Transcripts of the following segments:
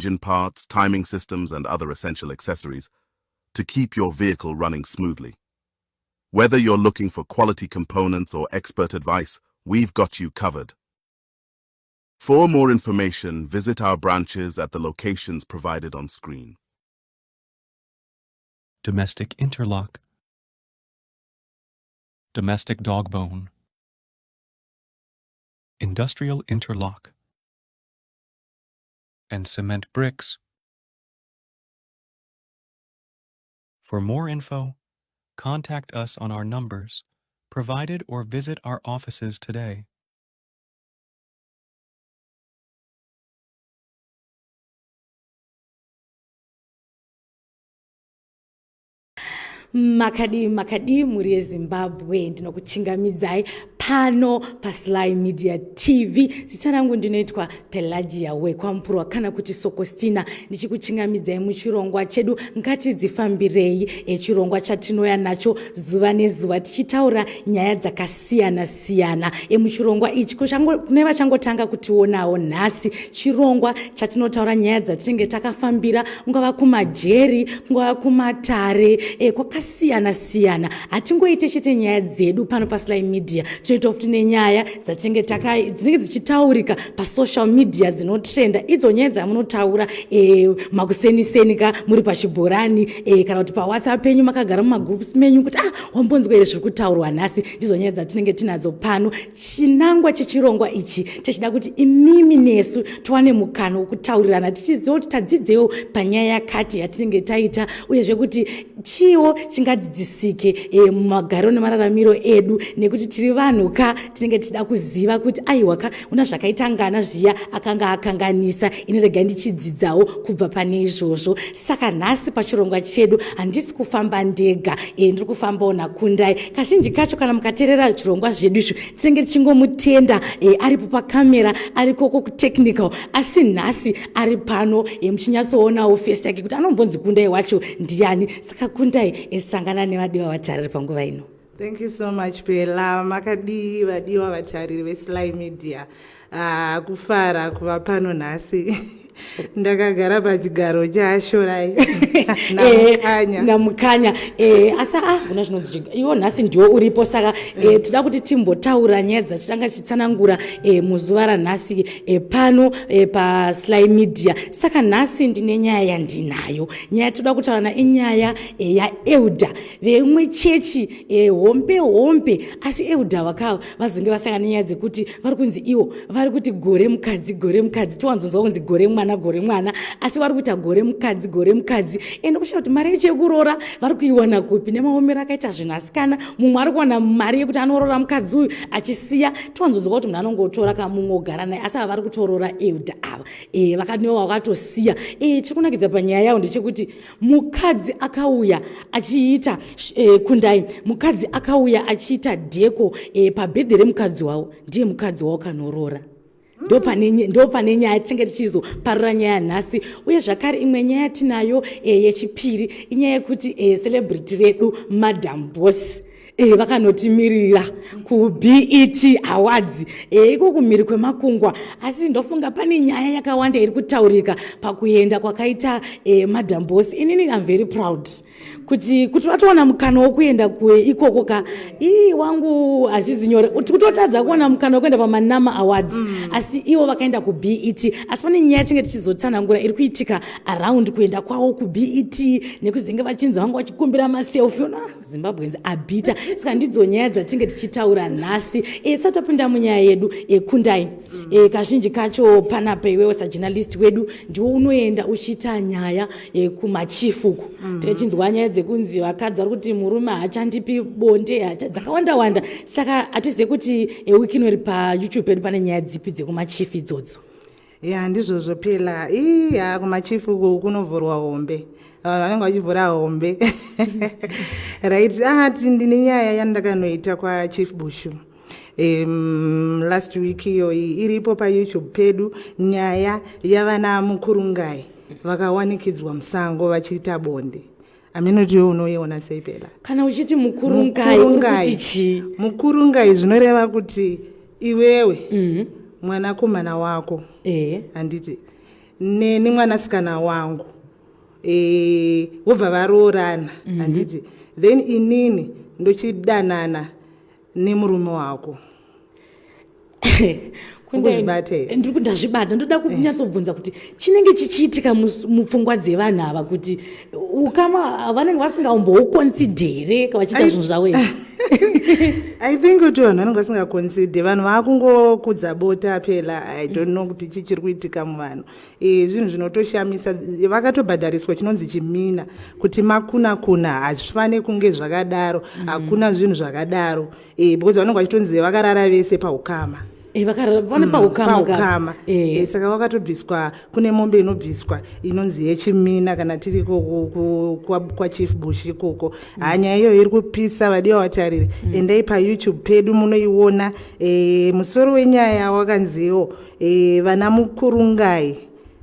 engine parts, timing systems, and other essential accessories to keep your vehicle running smoothly. Whether you're looking for quality components or expert advice, we've got you covered. For more information, visit our branches at the locations provided on screen. Domestic interlock, domestic dog bone, industrial interlock, and cement bricks. For more info, contact us on our numbers provided or visit our offices today. Makadii, makadii mhuri yeZimbabwe? Ndinokuchingamidzai pano paSly Media TV. Zita rangu ndinoitwa Pelagia wekwaMpurwa kana kuti Sokostina, ndichikuchingamidzai muchirongwa chedu Ngatidzifambirei, echirongwa chatinouya nacho zuva nezuva tichitaura nyaya dzakasiyana siyana. Emuchirongwa ichi, kune vachangotanga kutionawo nhasi, chirongwa chatinotaura nyaya dzatinenge takafambira, kungava kumajeri, kungava kumatare, kwakasiyana siyana. Hatingoite chete nyaya dzedu pano paSly Media, tinoita futi nenyaya dzatinenge dzinenge dzichitaurika pasocial media, dzinotrenda, idzo nyaya dzamunotaura makuseniseni ka muri pachibhorani, kana kuti paWhatsApp penyu makagara mumagroups menyu kuti, "Ah, wambonzwa here zviri kutaurwa nhasi?" Ndizo nyaya dzatinenge tinadzo pano. Chinangwa chechirongwa ichi techida kuti imimi nesu tiwane mukana wokutaurirana, tichiziva kuti tadzidzewo panyaya yakati yatinenge taita, uyezve kuti chiwo chingadzidzisike mumagariro nemararamiro edu, nekuti tiri vanhu ka, tinenge tichida kuziva kuti, aiwa ka, una zvakaita ngana zviya akanga akanganisa, inorega ndichidzidzawo kubva pane izvozvo. Saka nhasi pachirongwa chedu handisi kufamba ndega, ndiri kufambawo naKundai. Kazhinji kacho kana mukateerera zvirongwa zvedu izvi, tinenge tichingomutenda aripo pakamera, arikoko kutechnical, asi nhasi ari pano, muchinyatsoonawo face yake kuti anombonzi Kundai wacho ndiani. Saka Kundai, sangana nevadiwa vatariri panguva ino. Thank you so much, Pela. Makadii vadiwa vatariri veSly Media? Kufara kuva pano nhasi, ndakagara pachigaro chaShorai naMukanya. Namukanya, asi kuna zvinonzi iwo nhasi ndiwo uripo. Saka tida kuti timbotaura nyaya dzachitanga chitsanangura muzuva ranhasi pano paSly Media. Saka nhasi ndine nyaya yandinayo. Nyaya toda kutaura na inyaya yaelder veimwe chechi hombe hombe, asi elder vakava vazonge vasangana nenyaya dzekuti vari kunzi ivo vari kuti gore mukadzi, gore mukadzi. Towanzonzwa kunzi gore mwana, gore mwana, asi vari kuita gore mukadzi, gore mukadzi. Ende kushaa kuti mari yacho yekuroora vari kuiwana kupi nemaomero akaita zvinhu? Asikana, mumwe ari kuwana mari yekuti anoroora mukadzi uyu achisiya. Towanzonzwa kuti munhu anongotora kamumwe ogara naye, asi ava vari kutorora elder ava, vakaniwa vakatosiya. Chiri kunakidza panyaya yavo ndechekuti mukadzi akauya achiita, Kundai, mukadzi akauya achiita dheko pabhedhi remukadzi wavo, ndiye mukadzi wavo kanorora. Ndo pane nyaya tichinge tichizoparura nyaya nhasi. Uye zvakare imwe nyaya tinayo yechipiri inyaya yekuti celebrity redu Madam Boss vakanotimirira kuBET Awards, iko kumhiri kwemakungwa. Asi ndofunga pane nyaya yakawanda iri kutaurika pakuenda kwakaita Madam Boss. Inini am very proud kuti vatowana mukana wokuenda ikoko ka. Ii, wangu hazvizi nyore kutotadza kuwana mukana wekuenda pamaNAMA Awards, asi ivo vakaenda kuBET. Asi pane nyaya tinge tichizotsanangura iri kuitika around kuenda kwavo kuBET, nekuzenge vachinzi vanga vachikumbira maselfie na Zimbabweans abhita. Saka ndidzo nyaya dzatinge tichitaura nhasi. Tisati tapinda munyaya yedu, Kundai, kazhinji kacho panapa iwewe sajournalist wedu ndiwo unoenda uchiita nyaya kumachief uku. Tichinzwa nyaya dzekunzi vakadzi vari kuti murume haachandipi bonde, dzakawanda wanda. Saka hatizive kuti wiki ino iri paYouTube pedu pane nyaya dzipi dzekumachief idzodzo. Ya, ndizvozvo Pela. Iya, kumachief uku kunovhurwa hombe, vanhu vanenge vachivhura hombe, right? Ndine nyaya yandakanoita kwaChief Bushu last week iyoyi, iripo paYouTube pedu, nyaya yavana Mukurungai vakawanikidzwa musango vachiita bonde. Aminoti iwe unoiona sei, Pela? Kana uchiti Mukurungai, uri kuti chii? Mukurungai zvinoreva kuti iwewe mwanakomana wako, handiti? Nemwanasikana wangu vobva varoorana, handiti? Then inini ndochidanana nemurume wako. Kungozvibata here? Ndiri kundazvibata. Ndoda kunyatsobvunza kuti chinenge chichiitika mupfungwa dzevanhu ava, kuti ukama vanenge vasingaumbouconsider vachiita zvinhu zvavo izvi. I think kuti vanhu vanenge vasingaconsider. Vanhu vaakungokudza bota phela. I don't know kuti chii chiri kuitika muvanhu. Zvinhu zvinotoshamisa. Vakatobhadhariswa chinonzi chimina kuti makuna kuna hazvifane kunge zvakadaro. Hakuna zvinhu zvakadaro, because vanenge vachitonzi vakarara vese paukama. Vakarara vane paukama ka. Paukama. Saka vakatobviswa, kune mombe inobviswa inonzi yechimina kana tiri kwaChief Bushu ikoko. Ha, nyaya iyoyo iri kupisa. Vadiwa vatariri, endai paYouTube pedu munoiona. Musoro wenyaya wakanziwo vana mukurungai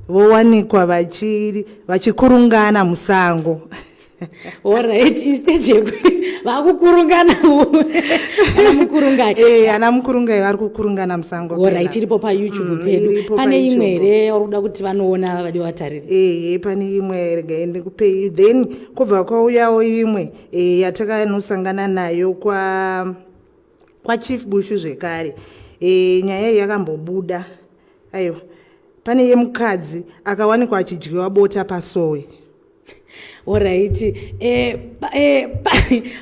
vowanikwa vachikurungana musango. Alright, instead yeku vakukurungana ana mukurungai. Ana mukurungai vari kukurungana musango. Alright, iripo paYouTube pedu. Iripo Pane imwe paYouTube. here uri kuda kuti vanoona, vadiwa vatariri? Ehe, pane imwe, regai ndikupei. Then kwobva kwauyawo imwe yatakanosangana nayo kwaChief Bushu zvekare. Nyaya iyi yakambobuda. Aiwa, pane yemukadzi akawanikwa achidyiwa bota pasowe. Alright,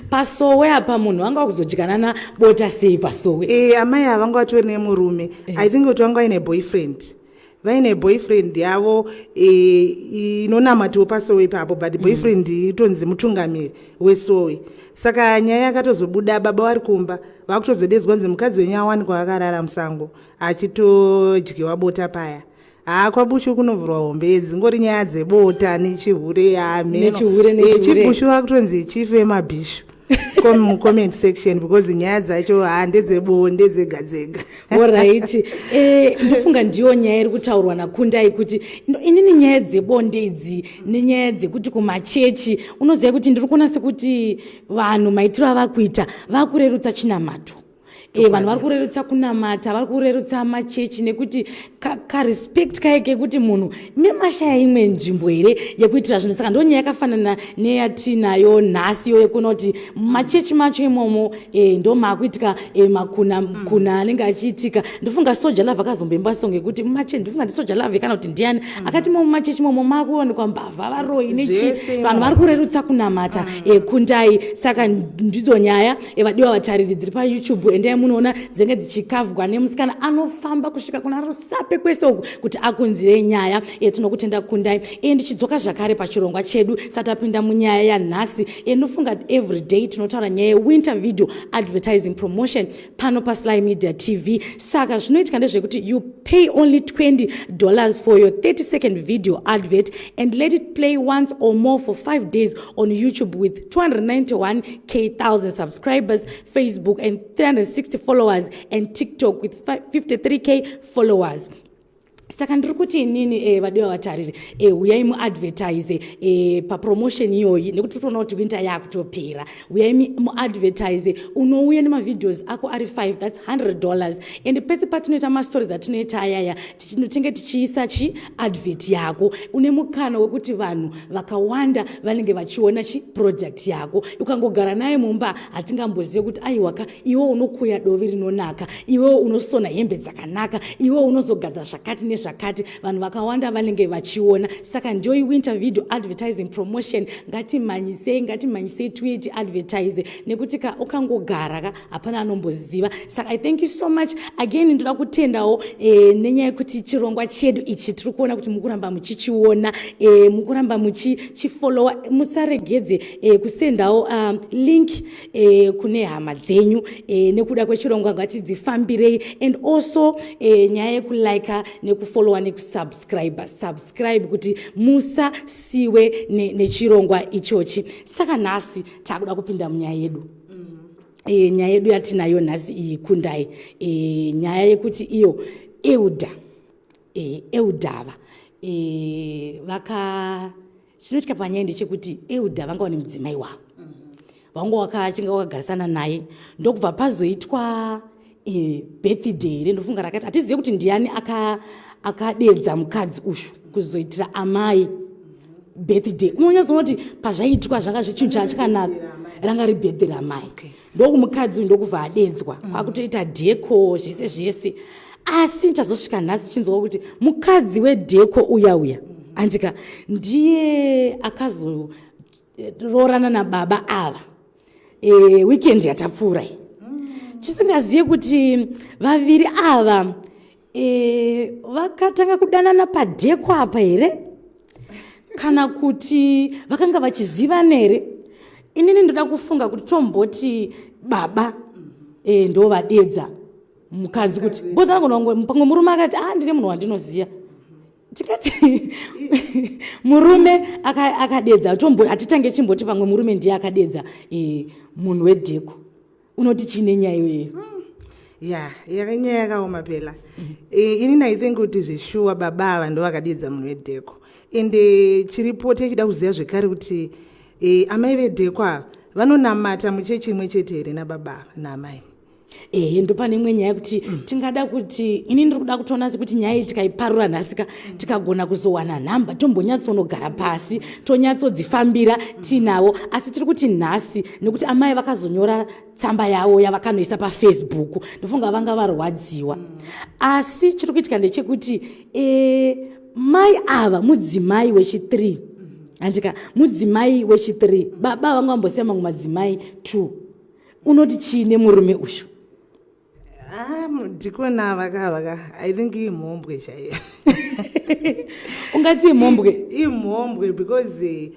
pasowe apa munhu vanga kuzodyanana bota sei pasowe? Amai ava vanga vatori nemurume. I think kuti vanga vaine boyfriend, vaine boyfriend yavo inonamatiwo pasowe ipapo, but boyfriend itonzi mutungamiri wesowe. Saka nyaya yakatozobuda baba vari kumba, vakutozodedzwa nzi mukadzi wenyu awanikwa akarara musango achitodyiwa bota paya. Haa, kwaBushu kunovhurwa hombe, dzingori nyaya dzebota nechihure. Nechihure, nechihure. Chief Bushu vakutonzi chief vemabhishu mucomment section, because nyaya dzacho ha, ndedzebonde dzega dzega. Alright, ndofunga ndiyo nyaya iri kutaurwa naKundai kuti inini nyaya dzebonde idzi nenyaya dzekuti kumachechi, unoziva kuti ndiri kuona sekuti vanhu maitiro ava kuita vakurerutsa chinamato. Vanhu vari kurerutsa kunamata, vari kurerutsa machechi, nekuti karespect kaye kekuti munhu nemashaya imwe nzvimbo here yekuitira zvinhu. Saka ndo nyaya yakafanana neyatinayo nhasi iyo yekuona kuti machechi macho imomo ndo maakuitika makuna kuna anenge achiitika. Ndofunga Soul Jah Love akazomboimba song yekuti mumachechi, ndofunga ndiSoul Jah Love kana kuti ndiani, akati mo mumachechi imomo maakuonekwa mbavha, varoyi nechi. Zvese. Vanhu vari kurerutsa kunamata. Kundai, saka ndidzo nyaya, vadiwa vatariri, dziri paYouTube. Endai munoona, dzinenge dzichikavhwa nemusikana anofamba kusvika kuna Rusape kwese uku kuti akunzire nyaya. Tinokutenda Kundai. Ndichidzoka zvakare pachirongwa chedu, satapinda munyaya yanhasi, nofunga every day tinotaura nyaya yewinter video advertising promotion pano paSly Media TV. Saka zvinoitika ndezvekuti you pay only $20 for your 30 second video advert and let it play once or more for 5 days on YouTube with 291K thousand subscribers, Facebook and 360 followers, and TikTok with 53K followers. Saka ndiri kuti inini, vadiwa vatariri, uyai muadvertise papromotion iyoyi, nekuti totoona kuti winter yaakutopera. Uyai muadvertise. Unouya nemavideos ako ari 5, that's $100. And pese patinoita mastories atinoita ayaya, tinenge tichiisa chi advert yako. Une mukana wekuti vanhu vakawanda vanenge vachiona chiproduct yako. Ukangogara naye mumba, hatingambozive kuti aiwaka, iwe unokuya dovi rinonaka, iwe unosona hembe dzakanaka, iwe unozogadza zvakati nezvakati. Vanhu vakawanda vanenge vachiona. Saka ndiyo iwinter video advertising promotion. Ngatimhanyisei, ngatimhanyisei, tiuye tiadvertise, nekuti ka ukangogara ka, hapana anomboziva. Saka I thank you so much again. Ndoda kutendawo nenyaya yekuti chirongwa chedu ichi tiri kuona kuti mukuramba muchichiona, mukuramba muchifollowa. Musaregedze kusendawo link kune hama dzenyu nekuda kwechirongwa. Ngatidzifambirei. And also nyaya yekulika nekufollowa nekusubscribe, subscribe kuti musasiwe nechirongwa ichochi. Saka nhasi takuda kupinda munyaya yedu. Nyaya yedu yatinayo nhasi iyi, Kundai, nyaya yekuti iyo elder, eldava vaka chinoitika panyaya ndechekuti elder vanga vane mudzimai wavo, vanga wakachinga wakagarisana naye, ndokubva pazoitwa Birthday here, ndofunga rakati hatizive kuti ndiani akadedza mukadzi uyu kuzoitira amai birthday. Unonyatsoona kuti pazvaitwa zvanga zvichinhu chachakanaka, ranga ribirthday ramai. Ndokumukadzi uyu ndokubva adedzwa, kwakutoita decor, zvese zvese. Asi ndichazosvika nhasi chinzwa kuti mukadzi wedecor uya uya, andika, ndiye akazoroorana nababa ava weekend yatapfuura iyi, chisingazive kuti vaviri ava vakatanga kudanana padecor apa here, kana kuti vakanga vachizivana here. Inini ndoda kufunga kuti tomboti baba ndo vadedza mukadzi, kuti bozanagona pamwe murume akati, "A, ndine munhu wandinoziva." Tikati murume akadedza, hatitange chimboti pamwe murume ndiye akadedza munhu wedecor. Unoti chiine nyaya iyoyo? Ya, nyaya yakaoma phela. Inini I think kuti zveshuwa baba ava ndo vakadedza munhu wedecor. Ende chiripo techida kuziva zvekare kuti amai vedecor ava vanonamata muchechi imwe chete here nababa ava naamai? Ehe, ndopane imwe nyaya yekuti tingada kuti, ini ndiri kuda kutoona sekuti nyaya iyi tikaiparura nhasika, tikagona kuzowana nhamba, tombonyatsonogara pasi, tonyatsodzifambira tiinavo. Asi tiri kuti nhasi, nekuti amai vakazonyora tsamba yavo yavakanoisa paFacebook, ndofunga vanga varwadziwa. Asi chiri kuitika ndechekuti mai ava mudzimai wechi3, handika? Mudzimai wechi3, baba vanga vambosiya mamwe madzimai 2. Unoti chii nemurume uyu? Ah, ndikona vakavaka, I think imhombwe chaiyo. Ungati imhombwe? Imhombwe, because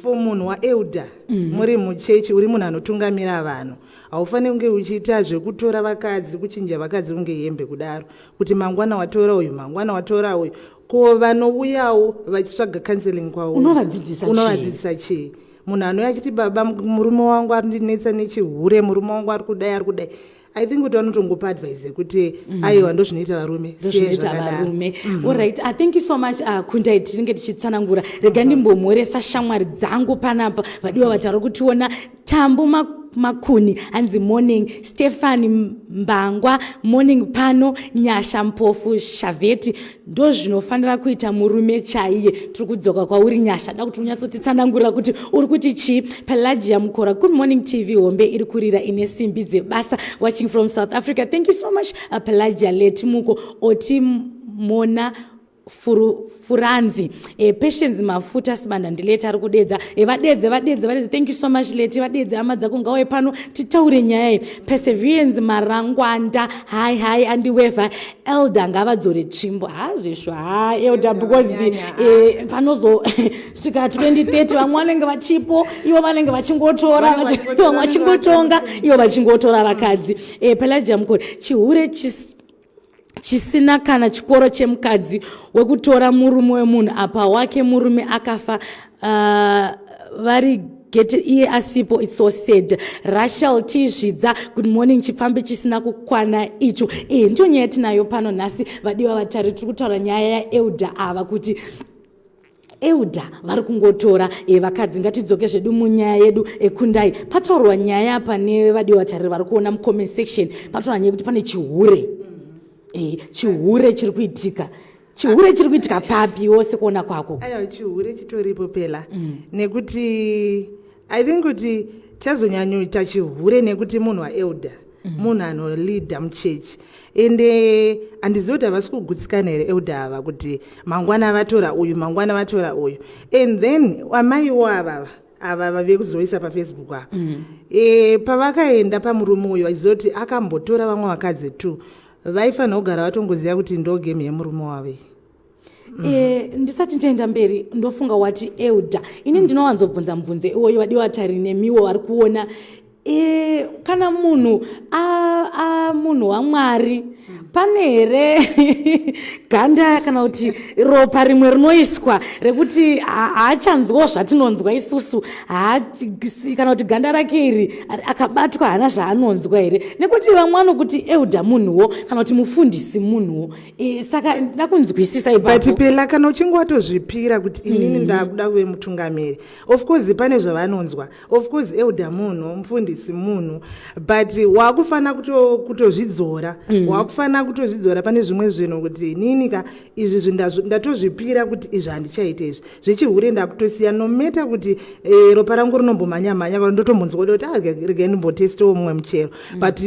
for munhu waelder, muri muchechi, uri munhu anotungamira vanhu, haufaniri kunge uchiita zvekutora vakadzi, kuchinja vakadzi kunge hembe kudaro, kuti mangwana watora uyu, mangwana watora uyu. Ko vanouyawo vachitsvaga counseling kwavo? Unovadzidzisa chii? Unovadzidzisa chii? Munhu anouya achiti, "Baba, murume wangu arindinetsa nechihure, murume wangu ari kudai, ari kudai," I think kuti vanotongopa advice yekuti, "Aiwa, ndo zvinoita varume." Ndozvinoita Siye zvakadaro. varume. Alright, thank you so much, Kundai. Tinenge tichitsanangura. Rega ndimbomhoresa shamwari dzangu panapa, vadiwa vatari kutiona. Tambu Makuni hanzi morning. Stefani Mbangwa, morning pano. Nyasha Mpofu Shavheti, ndo zvinofanira kuita murume chaiye. Tiri kudzoka kwauri, Nyasha, da kuti unyatsotitsanangurira kuti uri kuti chii. Pelagia Mukora, good morning, TV hombe iri kurira ine simbi dzebasa, watching from South Africa. Thank you so much, Pelagia. Leti Muko oti mona furanzi. Patience Mafuta Sibanda, ndileti ari kudedza. Vadedze, vadedze, vadedze. Thank you so much, Leti. Vadedze hama dzako, ngauye pano titaure nyaya iyi. Perseverance Marangwanda, hi hi andiweva. Elder ngavadzore tsvimbo. Hazvisvo ha elder, because panozosvika 2030 vamwe vanenge vachipo, ivo vanenge vachingotora, vamwe vachingotonga, ivo vachingotora vakadzi. Pelagia Mukori, chihure chisina kana chikoro chemukadzi wekutora murume wemunhu, apa wake murume akafa, vari gete iye asipo. It's so sad. Rachel Tizvidza, good morning. Chifambi chisina kukwana icho. Ndiyo nyaya yatinayo pano nhasi, vadiwa vatari. Tiri kutaura nyaya yaelder ava, kuti elder vari kungotora vakadzi. Ngatidzoke zvedu munyaya yedu. Ekundai, pataurwa nyaya apa nevadiwa vatariri vari kuona mucomment section. Pataurwa nyaya yekuti pane chihure, chihure chiri kuitika. Chihure chiri kuitika papi wose kuona kwako? Aiwa, chihure chitoripo pela, nekuti I think kuti chazonyanyoita chihure nekuti munhu waelder, munhu anoleada muchechi, ende handizivi kuti havasi kugutsikana here elder ava, kuti mangwana vatora uyu, mangwana vatora uyu. And then amaiwo avava ava vekuzoisa paFacebook ava, pavakaenda pamurume uyu vachiziva kuti akambotora vamwe vakadzi two, vaifanira kugara vatongoziva kuti ndo game yemurume wavo iyi. Ndisati ndienda mberi, ndofunga wati elder. Ini ndinowanzobvunza mubvunzo iwoyo, vadiwa vatari nemiwo vari kuona. Kana munhu a munhu waMwari, pane here ganda kana kuti ropa rimwe rinoiswa rekuti haachanzwawo zvatinonzwa isusu, kana kuti ganda rake iri akabatwa haana zvaanonzwa here? Nekuti vamwe vanokuti elder munhuwo, kana kuti mufundisi munhuwo. Saka ndida kunzwisisa But ipapo. Pela, kana uchinge watozvipira kuti inini ndakuda kuve mutungamiri, of course pane zvavanonzwa. Of course elder munhu, mufundisi. mufundisi munhu, but wakufanira kutozvidzora. Wakufanira kutozvidzora pane zvimwe zvinhu, kuti inini ka izvi zvinhu ndatozvipira kuti izvi handichaita, izvi zvechihure ndakutosiya, no matter kuti ropa rangu rinombomhanya-mhanya kana ndotombonzwa kuti, ah, regai ndimbotestewo mumwe muchero. But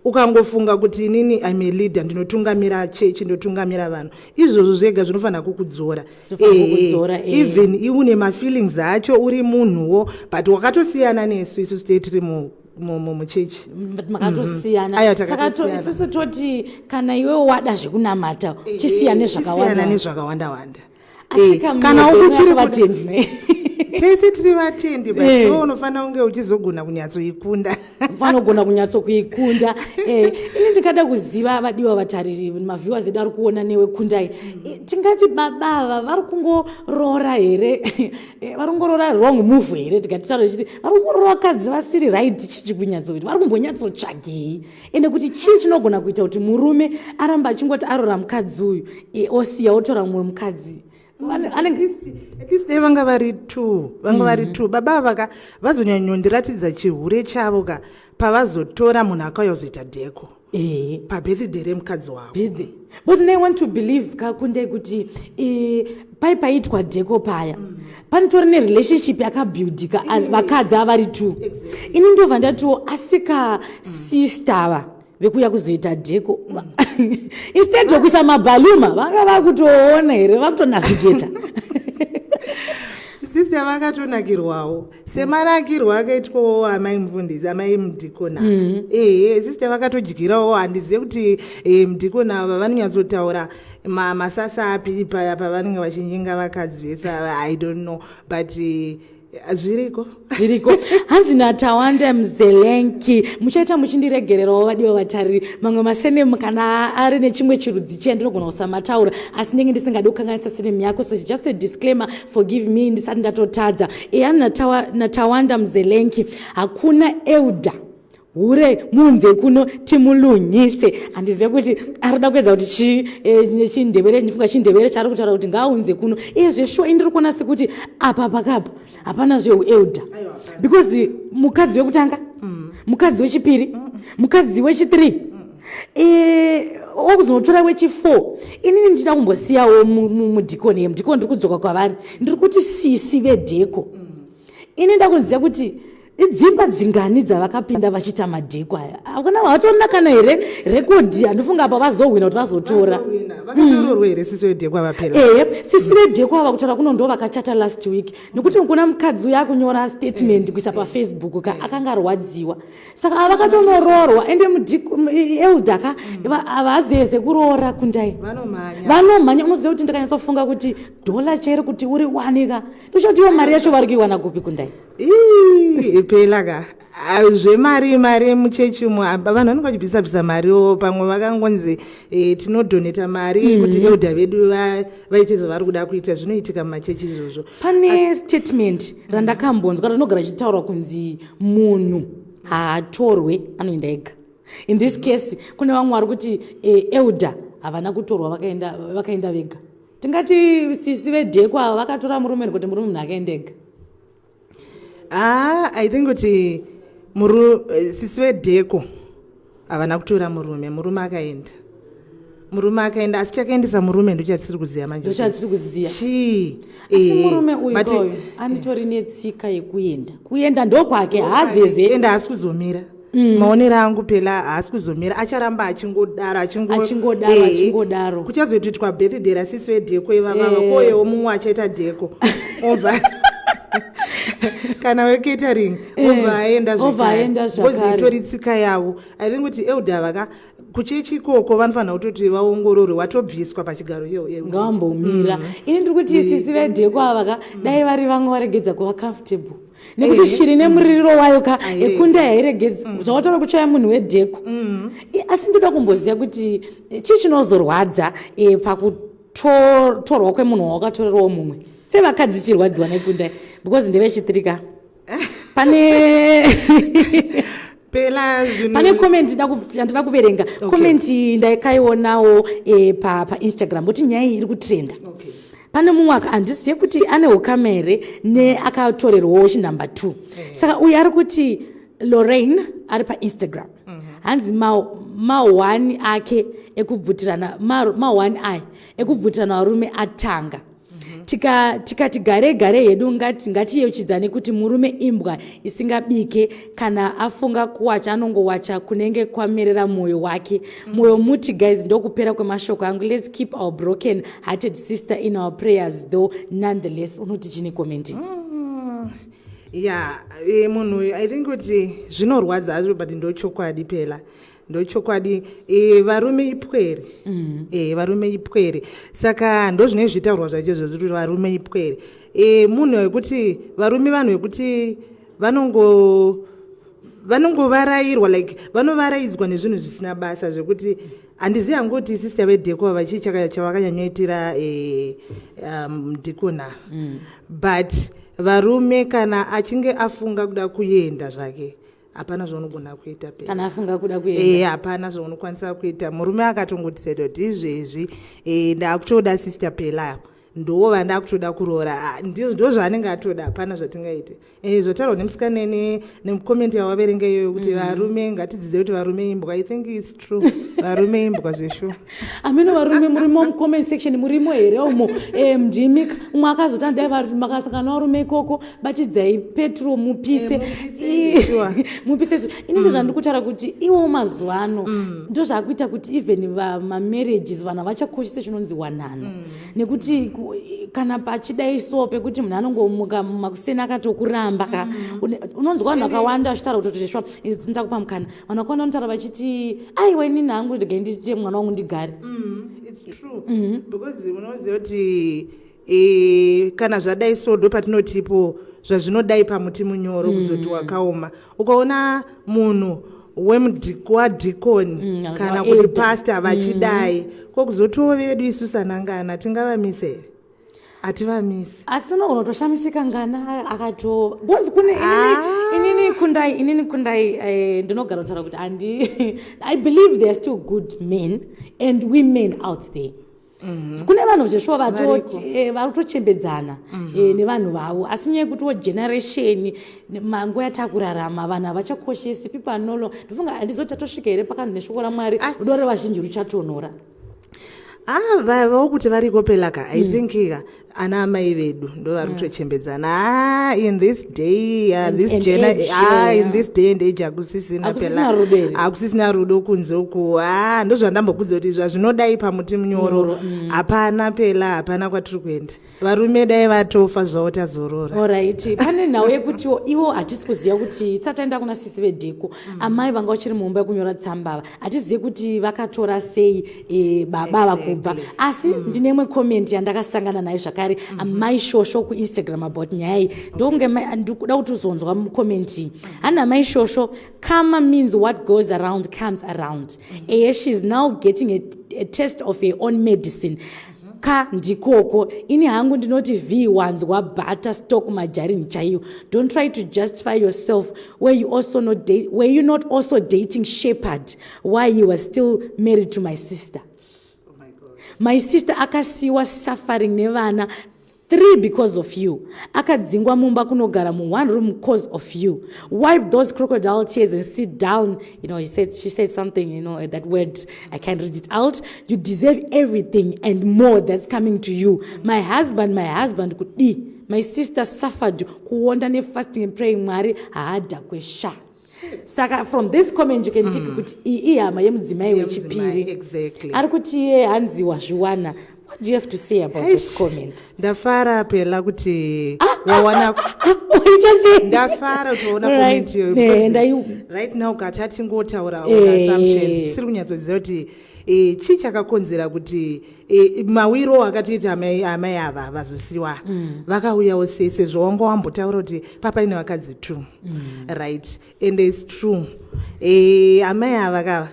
ukangofunga kuti inini I'm a leader, ndinotungamira chechi, ndotungamira vanhu, izvozvo zvega zvinofanira kukudzora. Zvinofanira kukudzora, Even iune mafeelings acho, uri munhuwo, but wakatosiyana nesu isusu tei tiri muchechi. But makatosiyana. Aiwa, Saka takatosiyana. isusu toti kana iwewe wada zvekunamata, chisiyana Chisiyana nezvakawanda. Nezvakawanda wanda. Asi Kana uchiri vatendi ne tese tiri vatendi, but iwe unofanira kunge uchizogona kunyatsoikunda. Vanogona kunyatsokuikunda. Ini ndikada kuziva, vadiwa vatariri, maviewers edu ari kuona newe Kundai, tingati baba ava vari kungoroora here? Vari kungoroora wrong move here? Tikatitaura tichiti vari kungoroora vakadzi vasiri right, chichi kunyatsokuti vari kumbonyatsotsvagei? Ende kuti chii chinogona kuita kuti murume aramba achingoti arora mukadzi uyu, osiya, otora mumwe mukadzi? At least dai vanga vari two, vanga vari two. Baba ava ka vazonyanyondiratidza chihure chavo ka pavazotora munhu akauya kuzoita decor pabirthday remukadzi wavo. Birthday, because I want to believe kaKundai kuti pai paitwa decor paya panotori nerelationship yakabuildika, vakadzi avari two. Ini ndobva ndatiwo asika sister ava vekuuya kuzoita decor, instead yokuisa maballoons, vanga vakutoona here, vakutonavigata? Sister vakatonakirwawo semanakirwo akaitwawo amai mufundisi, amai mudhikona. Ehe, sister vakatodyirawo. Handizive kuti mudhikona ava vanonyatsotaura masasa api paya pavanenge vachinyenga vakadzi vese ava. I don't know, but zviriko. Zviriko. Hanzi naTawanda Mzelenki, muchaita muchindiregererawo, vadiwa vatariri, mamwe masurname kana ari nechimwe chirudzi chiya ndinogona kusamataura, asi ndenge ndisingadi kukanganisa surname yako, so it's just a disclaimer, forgive me ndisati ndatotadza. Hanzi naTawanda Mzelenki, hakuna elder hure munze kuno, timulunyise. Handizive kuti arikuda kuedza kuti chiNdebele, ndifunga chiNdebele chaari kutaura kuti ngaaunze kuno. Iye zveshuwa, indiri kuona sekuti apa pakapa hapana zveuelder, because mukadzi wekutanga, mukadzi wechipiri, mukadzi wechi3, wakuzonotora wechi4. Inini ndida kumbosiyawo mudhikoni. Mudhikoni, ndiri kudzoka kwavari, ndiri kuti sisi vedecor, ini ndakuziva kuti idzimba dzingani dzavakapinda vachiita madecor aya. Hakuna, vatorina kana here record? Handifunga apa vazohwina kuti vazotora. Vakatororwa here sisi vedecor vapera? Ehe, sisi vedecor ava kutaura kuno ndo vakachata last week, nekuti kuna mukadzi uyo akunyora statement kuisa paFacebook ka, akanga arwadziwa. Saka ava vakatonoroorwa. Ende elder ka havazeze kuroora, Kundai. Vanomhanya. Vanomhanya. Unoziva kuti ndakanyatsofunga kuti dhola chairo kuti uri wanika, ndochoti iwo mari yacho vari kuiwana kupi, Kundai? Ii, phela ka, ah, zvemari, mari muchechi umo, vanhu vanenge vachibvisa bvisa mariwo. Pamwe vakangonzi tinodonata mari kuti elder vedu vaite zvavari kuda kuita. Zvinoitika mumachechi izvozvo. Pane statement randakambonzwa rinogara richitaurwa kunzi munhu haatorwe, anoenda ega. In this case kune vamwe vari kuti elder havana kutorwa, vakaenda vega. Tingati sisi vedecor ava vakatora murume, nekuti murume munhu akaenda ega? Ah, I think kuti sisi vedecor havana kutora murume, murume akaenda, murume akaenda. Asi chakaendesa murume ndochatisiri kuziva manje. Ndochatiri kuziva. Chii? Asi murume uyu koyo anitori netsika yekuenda, kuenda ndokwake, haazeze. Ende haasi kuzomira. Maonero angu phela, haasi kuzomira, acharamba achingodaro. Achingodaro, achingodaro. Kuchazotoitwa birthday rasisi vedecor ivavava, koyewo mumwe achaita decor, obva kana wecatering obva aenda. Obva aenda zvekare. Zvakare. Itori tsika yavo. I think kuti elder vaka kuchechi ikoko vanofanira kutoti vaongororwe, watobviswa pachigaro Ngavambomira. Ini ndiri kuti sisi vedecor ava ka, dai vari vamwe varegedza kuva comfortable, nekuti shiri nemuririro wayo ka. Hairegi. Ekunda hairegedzi zvawataura kuchaya munhu wedecor. Asi ndoda kumboziva kuti chii chinozorwadza pakutorwa kwemunhu wawakatorerawo mumwe, sevakadzi chirwadziwa neKundai, because ndevechithree ka pane Phela zvinhu Pane comment yandida kuverenga. Comment iyi ndakaionawo paInstagram, kuti nyaya iyi iri kutrenda. Pane mumwe handizive kuti ane ukama here neakatorerwawo chinumber 2. Saka uyu ari kuti Lorraine ari paInstagram. Hanzi mahwani ake ekubvutirana, mahwani aya ekubvutirana varume atanga. Tikati gare gare hedu, ngatiyeuchidzane kuti murume imbwa isingabike. Kana afunga kuwacha, anongowacha kunenge kwamerera mwoyo wake. Mwoyo muti. Guys, ndokupera kwemashoko angu. Let's keep our broken hearted sister in our prayers though. Nonetheless, unoti chine comment? Ya, munhu uyu, I think kuti zvinorwadza hazvo, but ndochokwadi pela, ndochokwadi. Varume ipwere. Varume ipwere, saka ndo zvinenge zvichitaurwa zvacho izvozvo kuti varume ipwere. Munhu wekuti varume, vanhu vekuti vanongovarayirwa, like vanovaraidzwa nezvinhu zvisina basa, zvekuti handizivi hangu kuti sister vedheko vachii chavakanyanyoitira dhikona. But varume, kana achinge afunga kuda kuenda zvake, hapana zvaunogona kuita pela. Kana afunga kuda kuenda. Hapana zvaunokwanisa kuita. Murume akatongodecide kuti izvezvi ndakutoda sister Pela, ndo vandakutoda kuroora. Ah, ndo zvaanenge atoda, hapana zvatingaite. Zvotaurwa nemusikana nemucomment yavaverenga iyoyo kuti varume, ngatidzidze kuti varume imbwa. I think it's true, varume imbwa zveshuwa. Amene varume murimo mucomment section, murimo here umo? Ndimi umwe akazoti andai makasangana varume ikoko, batidzai petro mupise. Mupise, sure. Mupise. Ini ndo zvandiri kutaura kuti iwo mazuva ano ndo zvaakuita kuti even mamarriages, vanhu havachakoshese chinonzi wanano, nekuti kana pachidai so pekuti munhu anongomuka makuseni akatokuramba ka. Unonzwa vanhu vakawanda vachitaura kuti shwa ndzakupa mukana. Vanhu vakawanda vanotaura vachiti, "Aiwa, inini hangu regai ndiite mwana wangu ndigare." It's true, because unoziva kuti kana zvadai so, ndo patinotipo zvazvinodai pamuti munyoro kuzoti wakaoma. Ukaona munhu wadhikoni kana kuti elder. Pastor vachidai, ko kuzotiwo vedu isusu anangana, tingavamise here? Hativamisi. Asi unogona kutoshamisika ngana akato, because kune inini kundai ndinogara kutaura kuti handi, I believe there are still good men and women out there. Kune vanhu zveshuwa Variko. vari kutochembedzana nevanhu vavo, asi nyaya yekutiwo generation, manguva yatakurarama, vanhu havachakoshesi. People are no longer, ndofunga handizoti tatosvika here pakanzi neshoko raMwari, rudo revazhinji ruchatonhora? Ah, vawo kuti variko pelaka. I think ka ana amai vedu ndo vari kutochembedzana. Ah, in this day, this and age, ah, in yeah. this day and age hakusisina Hakusisina pela. rudo here? Hakusisina rudo kunze uku. Ah, ndozvandambokudza kuti zvazvinodai pamuti munyoro. Munyoro. Hapana pela, hapana kwatiri kuenda. Varume dai vatofa zvavo, tazorora. Alright, pane nhau yekutiwo ivo hatisi kuziva kuti tisati taenda kuna sisi vedheko, amai vanga vachiri mumba yekunyora tsambava, hatizivi kuti vakatora sei baba vakubva. Asi ndine imwe comment yandakasangana nayo zvakare, amai Shosho kuInstagram, about nyaya iyi. Ndokunge ndikuda kuti uzonzwa mucomment iyi. Hana amai Shosho, "Karma means what goes around comes around. Eye, she is now getting a taste of her own medicine ka. Ndikoko ini hangu ndinoti v wanzwa butter stock majarini chaiyo. Don't try to justify yourself. Were you not also dating Shepherd while you were still married to my sister? My sister akasiwa suffering nevana three because of you. Akadzingwa mumba kunogara muone room because of you. Wipe those crocodile tears and sit down." You know, he said, she said something, that word, I can't read it out. "You deserve everything and more that's coming to you. My husband, my husband kudi. My sister suffered kuonda nefasting and praying. Mwari haadhakwe sha." Saka from this comment you can pick kuti iyi ihama yemudzimai wechipiri. Ari kuti iye hanzi wazviwana. What do you have to say about this Eish. comment? Ndafara phela kuti wawana. Waita sei? Ndafara kuti waona comment iyoyo, because right now kati atingotaura assumptions, tisiri kunyatsoziva kuti chii chakakonzera kuti mawiro akatoita amai ava vazosiwa vakauyawo sei, sezvo wanga wambotaura kuti papaine vakadzi two. Right, and it's true, amai ava kava,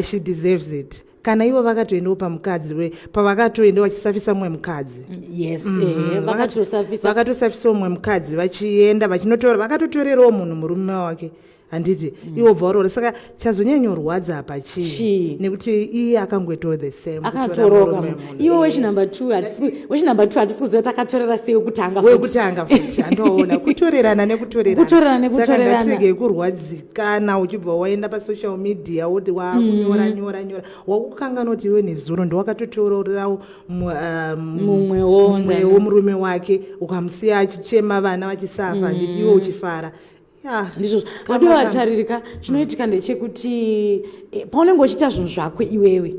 she deserves it. Kana ivo vakatoendawo pamukadzi pavakatoendawo vachisafisa mumwe mukadzi. Yes, vakatosafisa. Vakatosafisa mumwe mukadzi, vachienda vachinotora, vakatotorerawo munhu murume wake. Handiti iwo bva waroora? Saka chazonyanyorwadza apa chii? Chii? Nekuti iye akangoitawo the same, kutora Akatoroka. murume wemunhu. Iwo wechinumber 2, wechinumber 2 hatisi kuziva takatorera sei wekutanga futi. Wekutanga futi, andoona kutorerana nekutorerana. Kutorerana nekutorerana. Saka ngatirege kurwadzikana uchibva waenda pasocial media, woti wakunyora nyora nyora, wakukanganwa kuti iwe nezuro ndowakatotorerawo Mumwewo. Mumwewo murume wake, ukamusiya achichema, vana vachisafa, handiti, iwe uchifara ya. Ndizvozvo, vadiwa vataririka. Chinoitika ndechekuti paunenge uchiita zvinhu zvako iwewe,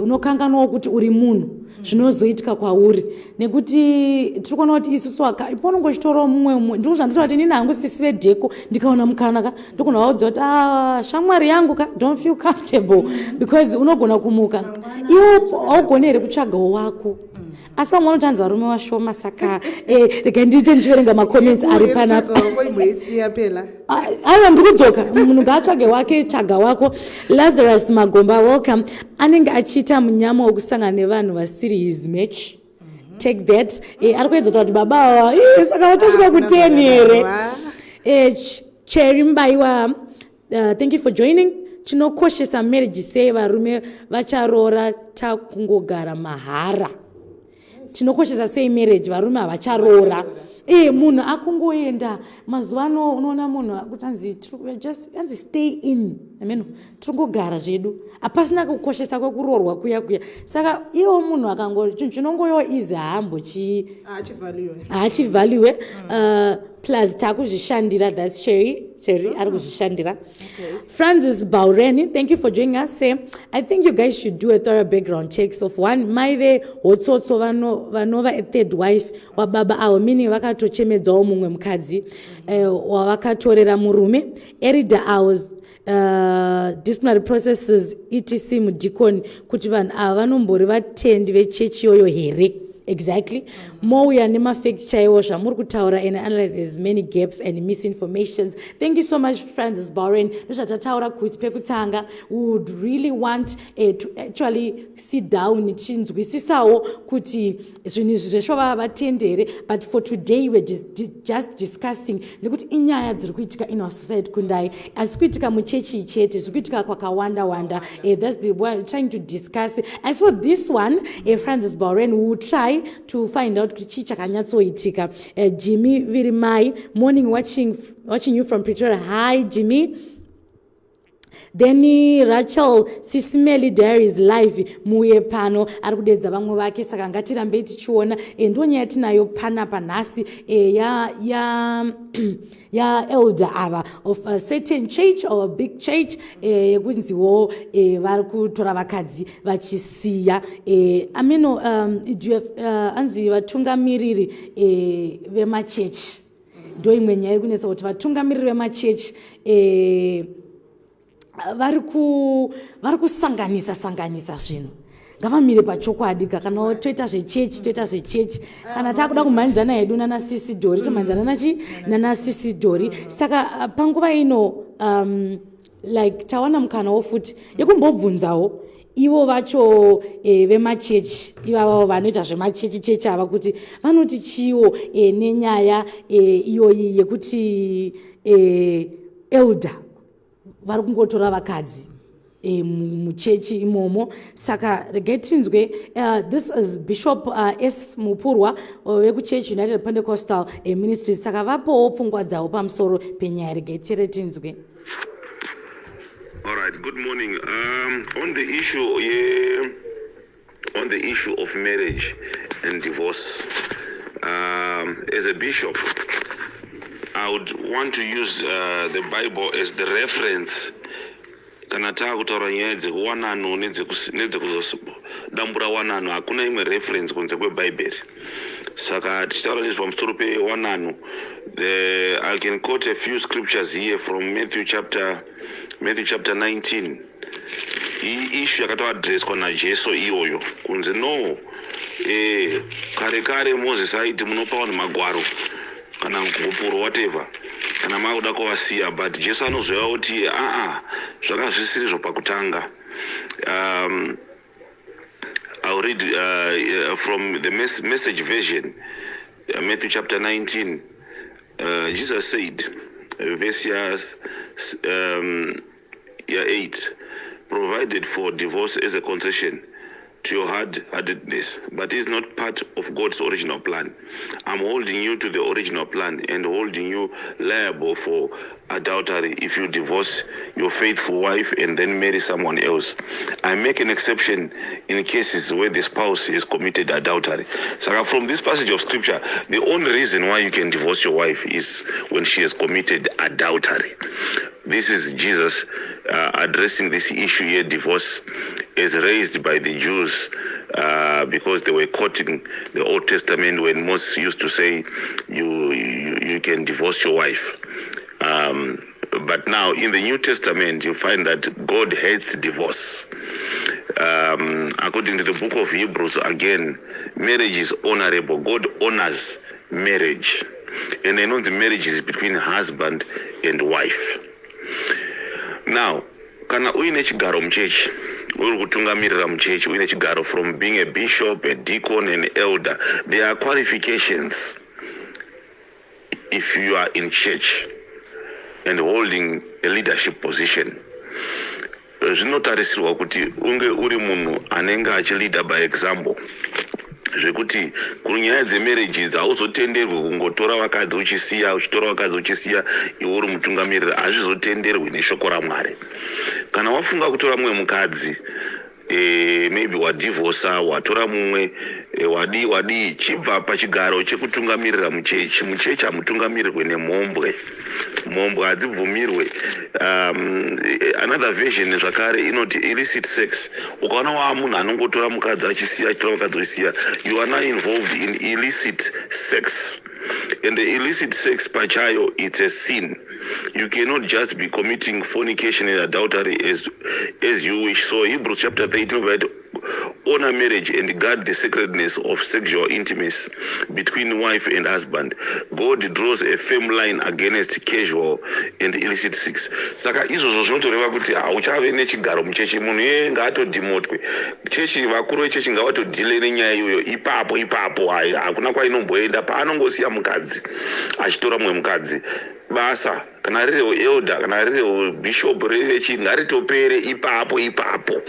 unokanganwawo kuti uri munhu, zvinozoitika kwauri, nekuti tiri kuona kuti isusu paunenge uchitorawo mumwe, ndiko zvandotaura kuti inini hangu, sisi vedheko, ndikaona mukana ka, ndogona vaudza kuti, "Ah, shamwari yangu ka, don't feel comfortable," because unogona kumuka iwe haugoni here kutsvagawo wako. Asi vamwe vanotanzi varume vashoma, saka regai ndiite ndichiverenga macomments ari panapa. Imboisiya phela. Ah, aiwa, ndikudzoka. Munhu ngaatsvage wake, tsvaga wako. Lazarus Magomba, welcome. Anenge achiita munyama wekusangana nevanhu vasiri his match. Take that. Ari kuedza kutaura kuti baba ava, saka vachasvika Ah, ku10 here? Wa. Cherry Mbaiwa, thank you for joining. Tinokoshesa marriage sei? Varume vacharoora, takungogara mahara. Tinokoshesa sei marriage? Varume havacharoora. Munhu akungoenda mazuva ano, unoona munhu akuti anzi just anzi stay in, ameno tirikungogara zvedu, hapasina kukoshesa kwekuroorwa kuya kuya. Saka iwo munhu akango chinhu chinongoyo izi haambochi Achivhaliwe. Haachivhaliwe. Plus taakuzvishandira. That's Sherry. Sherry ari kuzvishandira. Francis Baureni, thank you for joining us. Say, I think you guys should do a thorough background checks of one mai vehotsotso vanova a third wife wababa avo, meaning vakatochemedzawo mumwe mukadzi wavakatorera murume. Elder avo, disciplinary processes, etc. Mudikoni, kuti vanhu ava vanombori vatendi vechechi iyoyo here exactly? Mouya nemafacts chaiwo zvamuri kutaura and analyze as many gaps and misinformations. Thank you so much, Francis Bowen. Ndozvatataura kuti pekutanga we would really want to actually sit down tichinzwisisawo kuti zvinhu izvi zvesvo vava vatendere. But for today we're just discussing, nekuti inyaya dziri kuitika in our society. Kundai asi kuitika muchechi chete, zviri kuitika kwakawanda wanda. That's the we're trying to discuss. As for this one, Francis Bowen, we will try to find out kuti chii chakanyatsoitika. Jimmy Virimai, morning, watching you from Pretoria. Hi, Jimmy. Then Rachel Sismeli Diaries live, muuye pano, ari kudedza vamwe vake. Saka ngatirambei tichiona. Ndo nyaya tinayo panapa nhasi, ya elder ava of a certain church or a big church, yekunziwo vari kutora vakadzi vachisiya. Amino do you have, anzi vatungamiriri vemachechi, ndo imwe nyaya iri kunetsa kuti vatungamiriri vemachechi vari kusanganisa sanganisa zvinhu. Ngavamire pachokwadi ka. Kana toita zvechechi, toita zvechechi. Kana takuda kumhanyidzana hedu nana Sisi Dhori, tomhanyidzana nachi nana Sisi Dhori. Saka panguva ino, like tawana mukanawo futi yekumbobvunzawo ivo vacho vemachechi ivavavo vanoita zvemachechi chechi ava kuti vanoti chiwo nenyaya iyoyi yekuti elder vari kungotora vakadzi muchechi imomo. Saka regai tinzwe. This is Bishop S Mupurwa vekuchurch United Pentecostal Ministries. Saka vapowo pfungwa dzavo pamusoro penyaya. Regai tere tinzwe. All right, good morning. On the issue, yeah, on the issue of marriage and divorce, as a bishop, I would want to use the Bible as the reference. Kana taakutaura nyaya dzekuwanano nedzekuzodambura wanano, hakuna imwe reference kunze kwebhaibheri. Saka tichitaura nezvepamusoro pewanano, I can quote a few scriptures here from Matthew chapter 19. Iyi issue yakatoadreswa naJesu iyoyo, kunzi no, kare kare Moses aiti munopa vanhu magwaro kana gupuro, whatever, kana makuda kuvasiya, but Jesu anozouya kuti aa, zvanga zvisirizvo pakutanga. I'll read from the Message version, Matthew chapter 19. Jesus said, verse ya yeah, 8 provided for divorce as a concession to your hard-heartedness, but is not part of God's original plan. I'm holding you to the original plan and holding you liable for adultery if you divorce your faithful wife and then marry someone else. I make an exception in cases where the spouse has committed adultery. So from this passage of scripture, the only reason why you can divorce your wife is when she has committed adultery. This is Jesus addressing this issue here, divorce, as raised by the Jews because they were quoting the Old Testament when Moses used to say, you can divorce your wife. But now in the New Testament, you find that God hates divorce. According to the book of Hebrews, again, marriage is honorable. God honors marriage. And I know the marriage is between husband and wife. Now, kana uine chigaro muchechi, uri kutungamirira muchechi, uine chigaro, from being a bishop, a deacon, an elder, there are qualifications if you are in church and holding a leadership position. Zvinotarisirwa kuti unge uri munhu anenge achileader by example, zvekuti kunyaya dzemarriage idzi hauzotenderwi kungotora vakadzi uchisiya, uchitora vakadzi uchisiya, iwe uri mutungamiriri. Hazvizotenderwi neshoko raMwari. Kana wafunga kutora mumwe mukadzi, maybe wadhivhosa, watora mumwe, wadii wadii, chibva pachigaro chekutungamirira muchechi. Muchechi hamutungamirirwe nemhombwe. Mhombwe hadzibvumirwe. Another version zvakare inoti illicit sex. Ukaona waa munhu anongotora mukadzi achisiya, achitora mukadzi uchisiya, you are now involved in illicit sex, and the illicit sex pachayo, it's a sin. You cannot just be committing fornication and adultery as you wish. So Hebrews chapter 13 verse, honor marriage and guard the sacredness of sexual intimacy between wife and husband. God draws a firm line against casual and illicit sex. Saka izvozvo zvinotoreva kuti hauchave nechigaro muchechi. Munhu iyeye ngaatodhimotwe. Chechi, vakuru vechechi ngavatodhile nenyaya iyoyo ipapo ipapo. Hai, hakuna kwainomboenda. Paanongosiya mukadzi achitora mumwe mukadzi, basa kana ririwo elder, kana ririwo bishop, riri chii, ngaritopere ipapo ipapo.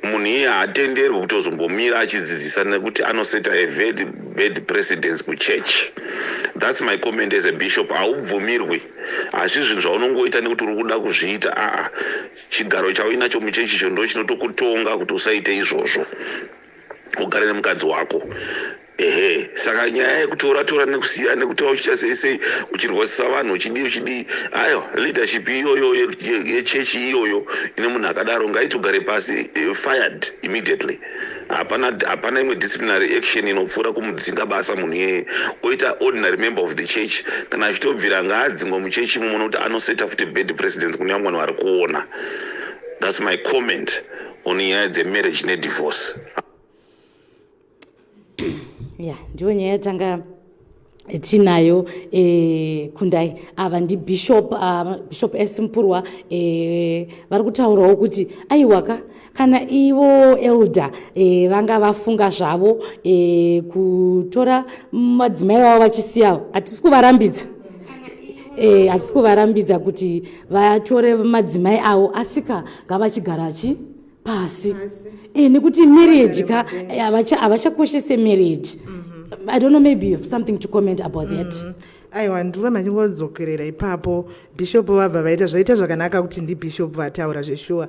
Munhu iye haatenderwi kutozombomira achidzidzisa nekuti anoseta a very bad precedence kuchurch. That's my comment as a bishop. Haubvumirwi. Hazvi zvinhu zvaunongoita nekuti uri kuda kuzviita. Aa, chigaro chauinacho muchechicho ndo chinotokutonga kuti usaite izvozvo, ugare nemukadzi wako. Ehe, saka nyaya yekutora tora nekusiya, nekutora uchiita sei sei, uchirwadzisa vanhu, uchidii uchidii, aiwa, leadership iyoyo yechechi iyoyo ine munhu akadaro ngaitogare pasi, fired immediately. Hapana imwe disciplinary action inopfuura kumudzinga basa munhu iyeye, oita ordinary member of the church. Kana achitobvira, ngaadzingwe muchechi imomo nokuti anoseta futi bad precedence kune vamwe vanhu vari kuona. That's my comment on nyaya dzemarriage nedivorce. Ya, ndiyo nyaya yatanga tinayo. Kundai, ava ndibishop, Bishop S Mpurwa, vari kutaurawo kuti aiwaka, kana ivo elder vanga vafunga zvavo kutora madzimai vavo vachisiyawo, hatisi kuvarambidza, hatisi kuvarambidza kuti vatore madzimai avo, asika ngavachigara chi pasi, nekuti marriage ka, havachakoshese marriage. I don't know, maybe you have something to comment about that. Aiwa, ndiramba ndingodzokerera ipapo. Bishop vabva vaita, zvaita zvakanaka kuti ndibishop vataura zveshuwa.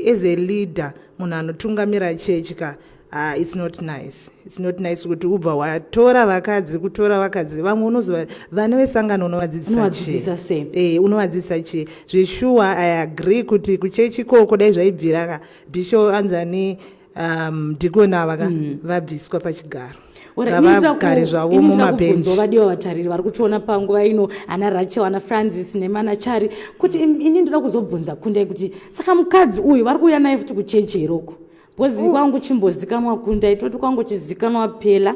As a leader, munhu anotungamira chechi ka, it's not nice, it's not nice kuti ubva watora vakadzi, kutora vakadzi vamwe unozova vana vesangano unovadzidzisa. Unovadzidzisa sei? Unovadzidzisa chii zveshuwa? I agree kuti kuchechi ikoko dai zvaibvira ka, bishop anzani, deacon ava ka, vabviswa pachigaro, ngavagare zvavo Kubvunzawo mumabhenji. Vadiwa vatariri vari kutiona panguva ino, ana Rachel, ana Francis nemana Chari, kuti ini ndoda kuzobvunza Kundai kuti saka mukadzi uyu vari kuuya naye futi kuchechi heroko? Because kwangu chimbozikanwa Kundai, toti kwangu chizikanwa Pela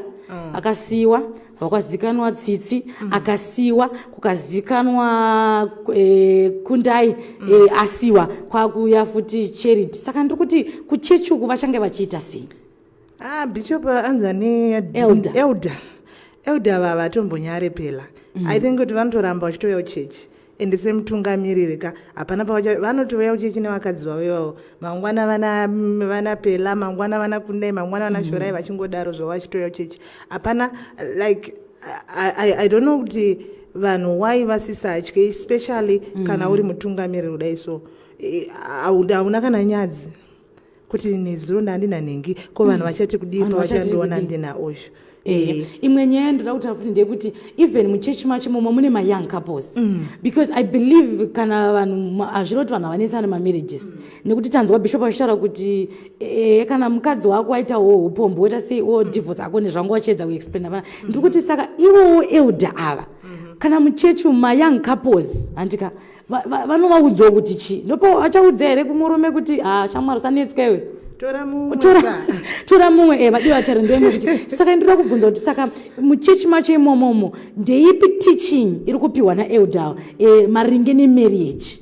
akasiyiwa, vakazikanwa Tsitsi akasiyiwa, kukazikanwa Kundai asiwa, kwakuuya futi Charity. Saka ndiri kuti kuchechi uku vachange vachiita sei? Ah, bishop anzani? Elder. Elder, elder vava vatombonyare pela. I think kuti vanotoramba vachitouya kuchechi. Ende semutungamiriri ka, hapana vanotouya kuchechi nevakadzi vavo ivavo. Mangwana vana Pela, mangwana vana Kundai, mangwana vana Shorai, vachingodaro zvavo vachitouya kuchechi. Hapana, like, I don't know kuti vanhu wai vasisatye, especially kana uri mutungamiriri kudai. So hauna kana nyadzi kuti nezuro ndandina nhengi, ko vanhu vachati kudii Vanhu vachati pavachandiona kudii? ndina uyu? Imwe nyaya ndoda kutaura futi ndeyekuti even muchechi macho momo mune mayoung couples, because I believe kana vanhu hazviro kuti vanhu havanetsana nemamarriages, nekuti tanzwa bishop achitaura kuti kana mukadzi wako aitawo upombo, woita sei, wo divorce ako, nezvanga wachiedza kuexplaina pana. Ndiri kuti saka ivowo elder ava, kana muchechi mayoung couples, handika vanovaudzawo kuti chii? Ndopo vachaudza here kumurume kuti, "Ha, shamwari, usanetswa iwe, Tora mumwe." Tora Sa. Tora mumwe. Vadiwa vatari, ndoimwe kuti saka ndinoda kubvunza kuti saka muchechi macho imomomo ndeipi teaching iri kupiwa naelder maringe nemarriage?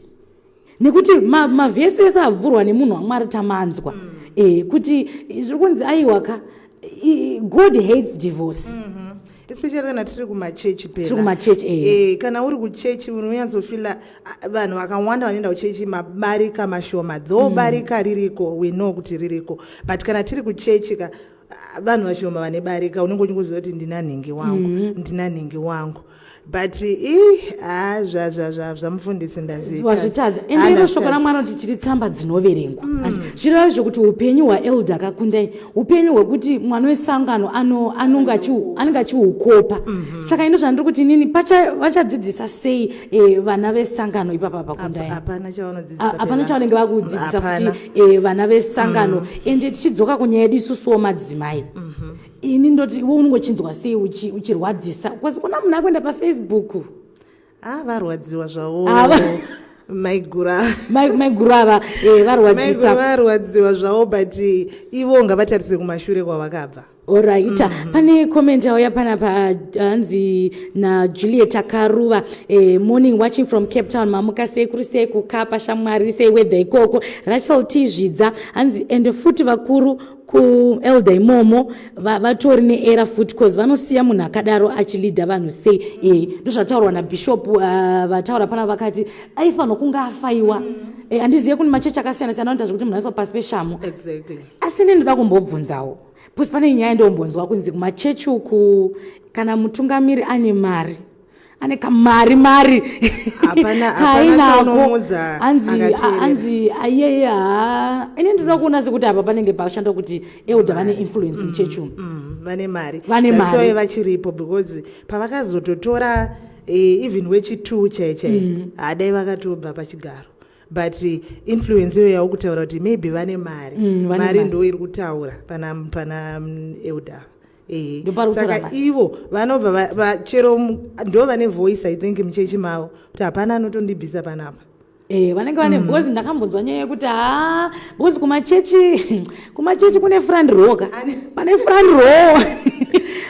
Nekuti mavhesi ese abvurwa nemunhu waMwari tamanzwa, kuti zviri kunzi aiwaka, God hates divorce. Especially kana tiri kumachechi. Tiri kumachechi. Kana uri kuchechi unonyatsofila vanhu vakawanda vanoenda kuchechi mabarika mashoma, though barika ririko, we know kuti ririko, but kana tiri kuchechi ka, vanhu vashoma vane barika. Unenge uchingoziva kuti ndina nhingi wangu, ndina nhingi wangu, but i ha zvamufundisi Wazvitadza. Ende iro shoko raMwari kuti tiri tsamba dzinoverengwa. Zvireva zvokuti upenyu hwaelder Kakundai upenyu hwekuti mwana wesangano anenge achiukopa. Saka ino zvandiri kuti inini vachadzidzisa sei vana vesangano ipapa paKundai? Hapana chavanodzidzisa. Hapana chavanenge vakudzidzisa. Hapana. Futi vana vesangano. Ende tichidzoka kunyaya yedu isusuwo madzimai, ini ndoti iwe unongochinzwa sei uchirwadzisa? Because kuna munhu akuenda paFacebook. Ah, varwadziwa zvavo. Maigura. Maiguru ava varwadzisa. Maiguru varwadziwa zvavo, but ivo ngavatarise kumashure kwavakabva. Alright. Pane comment yauya panapa, hanzi naJuliet Akaruva, "Morning, watching from Cape Town. Mamuka sei? Kuri sei kuKapa shamwari? Sei weather ikoko?" Rachel T Zvidza hanzi, "Ende futi vakuru kuelder imomo vatori neerror futi, cause vanosiya munhu akadaro achilidha vanhu sei?" Ndozvataurwa nabishop, vataura pana vakati aifanirwa kunge afaiwa. Handizive kune machechi akasiyana siyana anoita zvekuti munhu aiswa pasi peshamu. Asi ini ndoda kumbobvunzawo, because pane nyaya ndombonzwa kunzi kumachechi uku kana mutungamiri ane mari, ane kamari mari Hapana kainako, chaunomuudza hanzi akateerera. Hanzi ayeye. Ha, ini ndoda kuona sekuti apa panenge pashanda kuti elder vane influence muchechi umu. Vane mari. Vane That's mari. why vachiripo, because pavakazototora even wechi2 chai chai, hadai vakatobva pachigaro, but influence iyoyo yaukutaura kuti maybe vane mari. Vane Mari mari. ndo iri kutaura pana elder. Ndopari kutora Saka mari. ivo vanobva chero ndo vane voice, I think, muchechi mavo kuti hapana anotondibvisa panapa. Vanenge vane, because ndakambonzwa nyaya yekuti ha, because kumachechi kune front row ka, pane front row,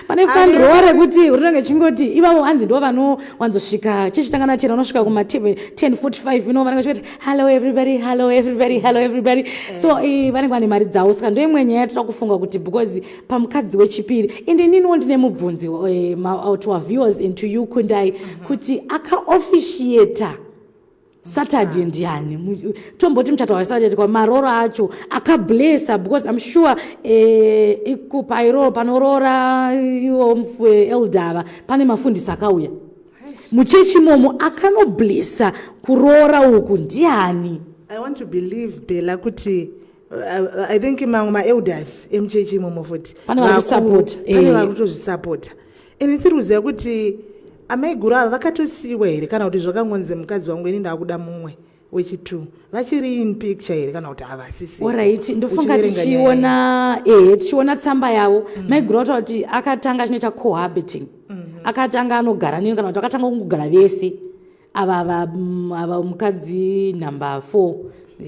pane front row rekuti rinenge chingoti ivavo hanzi ndo vanowanzosvika chechi tanga nachera, vanosvika kuma 10:45 ino, vanenge vachingoti, "Hello everybody, hello everybody, hello everybody." So vanenge vane mari dzavo. Saka ndo imwe nyaya yatoda kufunga kuti because pamukadzi wechipiri, ende ininiwo ndine mubvunzi to our viewers and to you, Kundai, kuti akaofficiata Saturday ndiani? Tomboti muchato waSaturday, kwa maroro acho akablessa, because I'm sure pairoro panorora iwo elder ava pane mafundisi akauya muchechi imomo. Akanoblessa kuroora uku ndiani? I want to believe, Bella, kuti I think mamwe maelders emuchechi imomo futi Pane vari vakuru, kusapota, pane vari kutozvisapota. And ndisiri kuziva kuti amaiguru ava vakatosiyiwa here kana kuti zvakangonzi mukadzi wangu, ini ndaakuda mumwe wechi2, vachiri in picture here kana kuti havasisi. Alright, ndofunga Uchiverenga nyaya. tichiona ehe, tichiona tsamba yavo, maiguru vataura kuti akatanga achinoita cohabiting, akatanga anogara neyo, kana kuti vakatanga kungogara vese ava mukadzi number 4,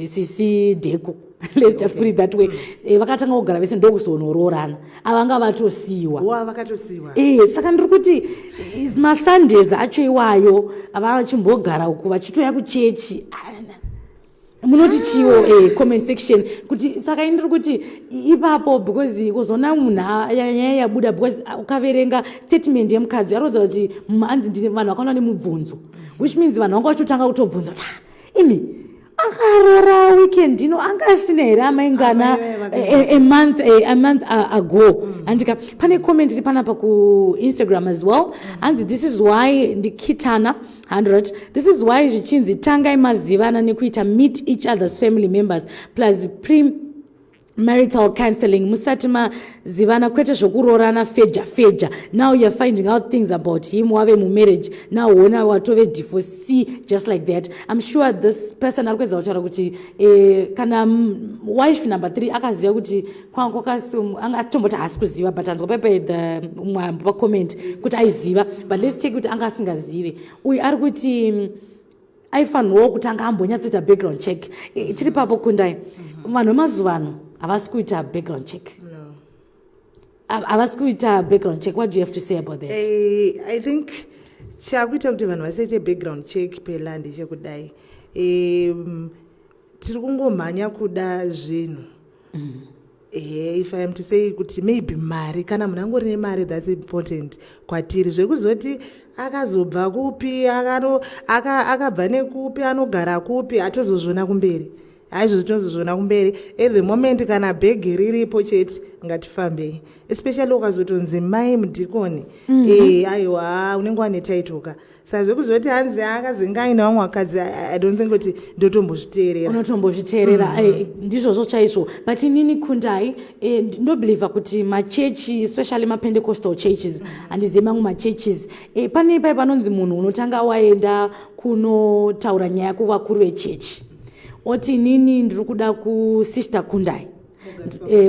sisi Dheko, let's just put it that way. Vakatanga kugara vese ndokuzonoroorana, ava nga vatosiyiwa. Wa vakatosiyiwa. Saka ndiri kuti maSundays acho iwayo vachimbogara uku vachitoya kuchechi. Ah, Munoti chiwo comment section kuti saka indiri kuti ipapo, because kuzoona munhu nyaya yabuda, because ukaverenga statement yemukadzi yarodza kuti hanzi ndine vanhu vakaona nemubvunzo, which means vanhu vanga vachitotanga kutobvunza kuti, "Ah, imi akarora weekend ino anga asina here amaingana Amai vaye a month ago?" Andika pane comment iri panapa kuInstagram as well, and this is why ndikitana 100, this is why zvichinzi tangai mazivana nekuita meet each other's family members plus pre marital counseling musati mazivana, kwete zvokuroorana feja feja. Now you're finding out things about him wave mumarriage. Now wona watove divorcee just like that. I'm sure this person ari kuedza kutaura kuti kana wife number three akaziva kuti atomboti haasi kuziva, but anzwa paipai the umwe pacomment kuti aiziva, but let's take kuti anga asingazive. Uyu ari kuti aifanirwawo kutanga ambonyatsoita background check. Tiri papo, Kundai, vanhu vemazuva ano havasi kuita background check. Havasi kuita background check. What do you have to say about that? I think chakuita kuti vanhu vasaite background check pela ndechekudai, tiri kungomhanya kuda zvinhu. If I am to say kuti maybe mari, kana munhu angori nemari, that's important kwatiri. Zvekuzoti akazobva kupi, akabva nekupi, anogara kupi, hatozozviona kumberi. Haizvo, tinozozviona kumberi. At the moment kana bhegi riripo chete, ngatifambei. Especially ukazotonzi mai mudhikoni, aiwa, unenge wane title ka. Saka zvekuzoti hanzi akazenga aine vamwe vakadzi, I don't think kuti ndotombozviteerera. Unotombozviteerera. Ndizvozvo chaizvo. But inini, Kundai, ndinobelieva kuti machechi, especially maPentecostal churches, handizivi mamwe machurches, pane pai panonzi munhu unotanga waenda kunotaura nyaya kuvakuru vechechi, oti inini ndiri kuda kusister Kundai.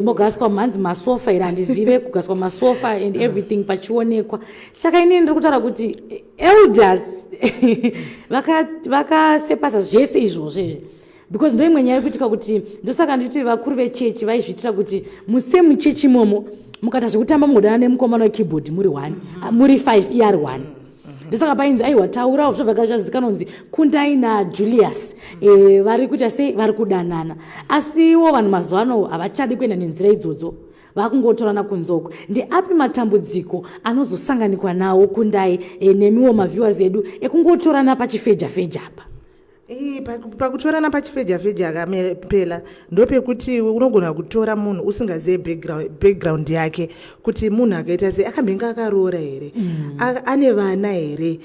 Mogaswa mhanzi masofa here, handizive, kugaswa masofa and everything pachionekwa. Saka inini ndiri kutaura kuti elders vakasepasa zvese izvozvo izvi, because ndo imwe nyaya yekuitika kuti ndosaka nditi vakuru vechechi vaizviitira kuti muse muchechi imomo mukaita zvekutamba, mugodana nemukomana wekeyboard muri one, muri five, iye ari one. Ndosaka painzi aiwa, taurawo, zvobva zvazikanwa kunzi Kundai naJulius vari kuita sei, vari kudanana. Asiwo vanhu mazuva ano havachadi kuenda nenzira idzodzo, vakungotorana kunzoko. Ndeapi matambudziko anozosanganikwa nawo, Kundai, nemiwo maviewers edu, ekungotorana pachifeja feja apa? Pakutorana pachifeja feja akamepela, ndopekuti unogona kutora munhu usingazive background yake, kuti munhu akaita sei, akambenge akaroora here, ane vana here,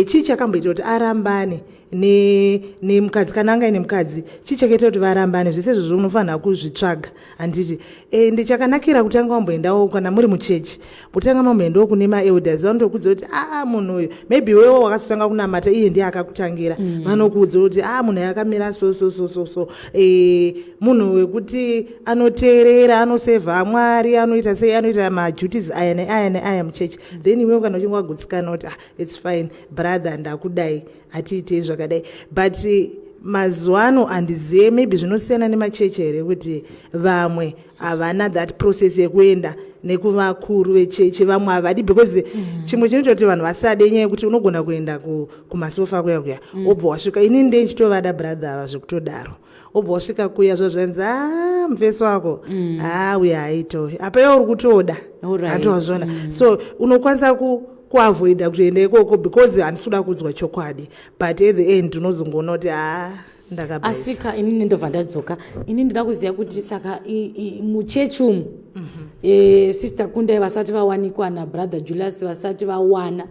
chii chakamboita kuti arambane nemukadzi, kana anga aine mukadzi, chii chakaita kuti varambane. Zvese izvozvo unofanira kuzvitsvaga, handiti? Ende chakanakira kutanga wamboendawo, kana muri muchechi, kutanga mamboendawo kune maelders, vanotokuudza kuti aa, munhu uyu, maybe iwewo wakazotanga kunamata, iye ndiye akakutangira. Vanokuudza kuti a, munhu akamira so so so so so, munhu wekuti anoteerera, anosevha Mwari, anoita sei, anoita maduties aya neaya neaya muchechi. Then iwewo kana uchinge wagutsikana kuti, ah, it's fine brother, ndakudai, hatiitei zvakadai. But mazuva ano handizive, maybe zvinosiyana nemachechi here, kuti vamwe havana that process yekuenda nekuvakuru vechechi, vamwe havadi, because chimwe chinoita kuti vanhu vasade nyaya yekuti unogona kuenda kumasofa kuya kuya, wobva wasvika, inini ndee ndichitovada brother ava zvekutodaro, wobva wasvika kuya zvozvanzi, a, mufesi wako, ha, uyo haito apa, iwe uri kutoda. Hatowazvona. So unokwanisa kuavoida kutoenda ikoko because handisi kuda kuudzwa chokwadi, but at the end unozongoona kuti ha, ndakabhaisa. Asika inini ndobva ndadzoka, ini ndoda kuziva kuti saka muchechi umu, sister Kundai vasati vawanikwa nabrother Julius, vasati vawana,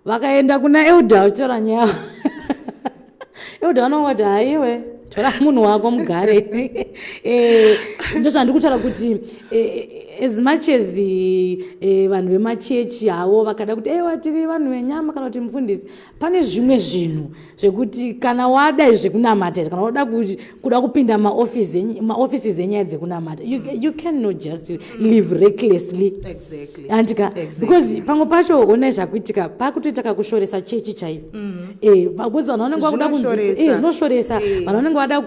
vakaenda kuna elder vachitora nyaya, elder vanongoti, haiwe, tora munhu wako mugare. Ndozvandiri kutaura kuti as much as vanhu vemachechi havo vakada kuti ewa tiri vanhu venyama kana kuti mufundisi, pane zvimwe zvinhu zvekuti kana wada zvekunamata izvi, kana wada kuda kupinda maoffices enyaya dzekunamata, you cannot just live recklessly. Andika because pamwe pacho onai zvakuitika, pakutoita kakushoresa chechi chaiyo. Because vanhu vanenge vakuda kunzwisisa- Zvinoshoresa. Zvinoshoresa. Vanhu vanenge vada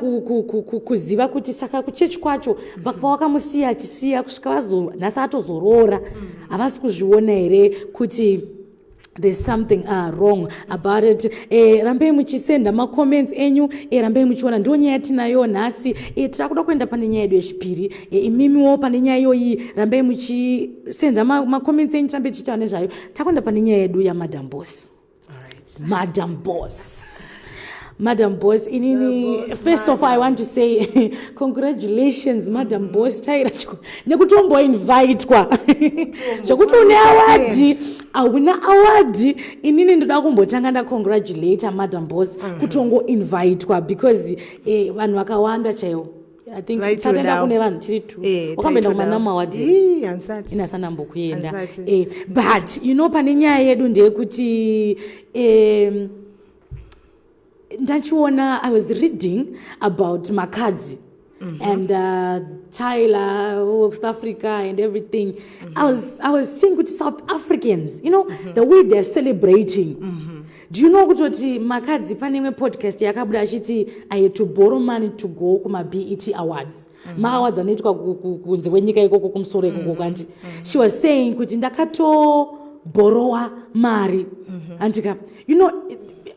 kuziva kuti saka kuchechi kwacho pawakamusiya achisiya kusvika vazo nhasi atozoroora, havasi kuzviona here kuti There's something wrong about it. Rambei muchisenda macomments enyu, rambei muchiona. Ndiwo nyaya yatinayo nhasi. Tiri kuda kuenda pane nyaya yedu yechipiri. Imimiwo pane nyaya iyoyi, rambei muchisenda macomments enyu, tirambe tichitaura nezvayo. Takuenda pane nyaya yedu yaMadam Boss. Madam Boss, Madam Boss, inini Boss, first of all, I want to say congratulations, Madam Boss Tyra, nekutomboinvitwa zvekuti une award, hauna award. Inini ndoda kumbotanga ndacongratulata Madam Boss kutongoinvitwa, because vanhu vakawanda chaivo, I think Vaitodawo. tataenda kune vanhu tiri two. Wakamboenda Taitodawo. kumaNAMA Awards? Ii, handisati. Inasanambokuenda. Handisati. But you know, pane nyaya yedu ndeyekuti ndachiona, I was reading about Makhadzi and Tyler, South Africa and everything. I was seeing kuti South Africans, the way they're celebrating. Do you know kutoti Makhadzi pane imwe podcast yakabuda achiti, "I had to borrow money to go kuma-BET Awards," maawards anoitwa kunze kwenyika ikoko, kumusoro ikoko. Kanti she was saying kuti ndakatobhorowa mari, andika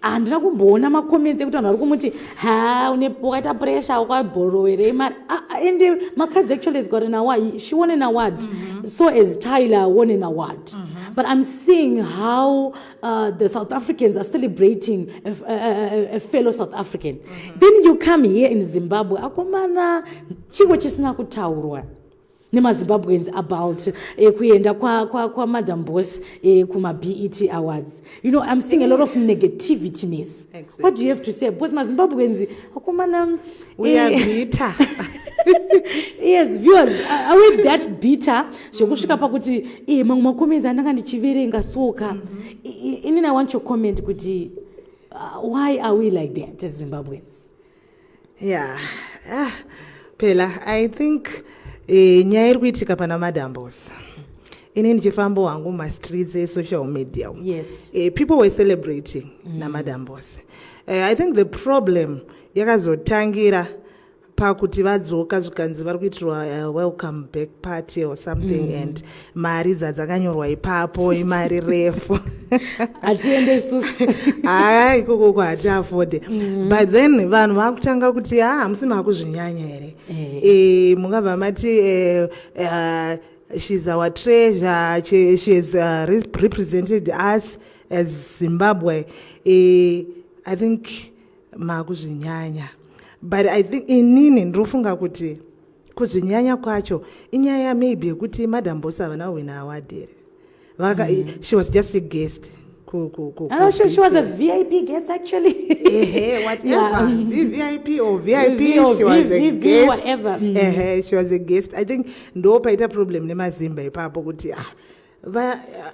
handina kumboona macomments ekuti vanhu vari kumuti, "Ha, une wakaita pressure, wakabhorowerei mari?" Ah, ah, and Makhadzi actually has got an award. She won an award. So as Tyler won an award. But I'm seeing how the South Africans are celebrating a fellow South African. Then you come here in Zimbabwe, akomana, chingwe chisina kutaurwa nemaZimbabweans about kuenda kwaMadam Boss kuma-BET Awards. I'm seeing a lot of negativityness. What do you have to say? Because maZimbabweans, akomana, We are bitter. Yes, viewers, are we that bitter zvekusvika pakuti mamwe macomments andanga ndichiverenga soka? Inini I want your comment kuti why are we like that as Zimbabweans? Yeah, ah, phela I think nyaya iri kuitika pana Madam Boss, ini ndichifamba hangu mumastreets esocial media umu, people were celebrating naMadam Boss. I think the problem yakazotangira pakuti vadzoka, zvikanzi vari kuitirwa welcome back party or something, and mari dzadzakanyorwa ipapo imari refu. Hatiende isusu. Haya, ikokoko hatiafode. But then vanhu vakutanga kuti, ha, hamusi makuzvinyanya here? Mungabva mati she's our treasure, she has represented us as Zimbabwe. I think makuzvinyanya, but I think inini ndinofunga kuti kuzvinyanya kwacho inyaya maybe yekuti Madam Boss havana kuwina award here. She was just a guest Oh, she was a VIP guest, actually. Ehe, whatever. VVIP or VIP, V or she was a VVV, guest. Whatever. Ehe, she was a guest. I think ndo paita problem nemazimba ipapo kuti ah,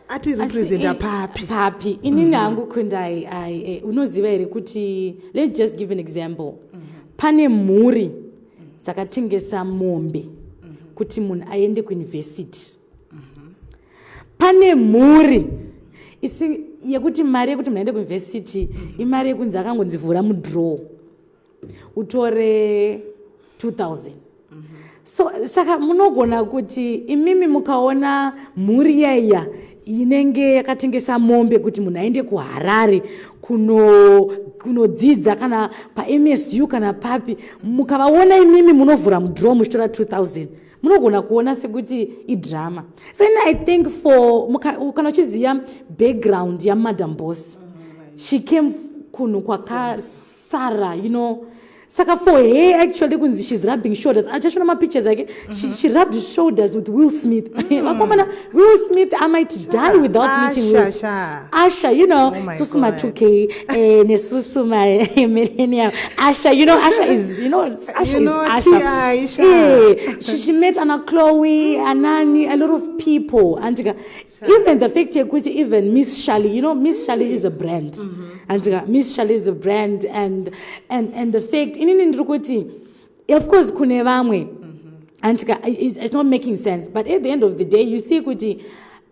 ati representa papi? Papi? Inini hangu kundai, unoziva here kuti, let's just give an example, pane mhuri dzakatengesa mombe kuti munhu aende kuuniversity. Pane mhuri isi yekuti mari yekuti munhu aende kuuniversity imari yekunzi akangonzi vhura mudraw utore 2000. So saka munogona kuti imimi mukaona mhuri yaiya inenge yakatengesa mombe kuti munhu aende kuHarare kunodzidza kana paMSU kana papi, mukavaona imimi munovhura mudraw muchitora 2000, munogona kuona sekuti idrama. So ini I think for kana uchiziva background yaMadam Boss, she came kunhu kwakasara. Saka for her actually kunzi she's rubbing shoulders, achashona mapictures ake, she rubbed shoulders with Will Smith. Vakomana, Will Smith, I might die without meeting Will. Asha, sha. Asha, Oh my susu ma God. 2K, nesusu ma millennium. Asha, Asha is, Asha You is know, Asha. T.I., sha. She met Anna Chloe, Anani, a lot of people. And even the fact yekuti even Miss Shali, Miss Shali is a brand. And Miss Shali is a brand, and the fact inini ndiri kuti, of course kune vamwe and it's not making sense, but at the end of the day you see kuti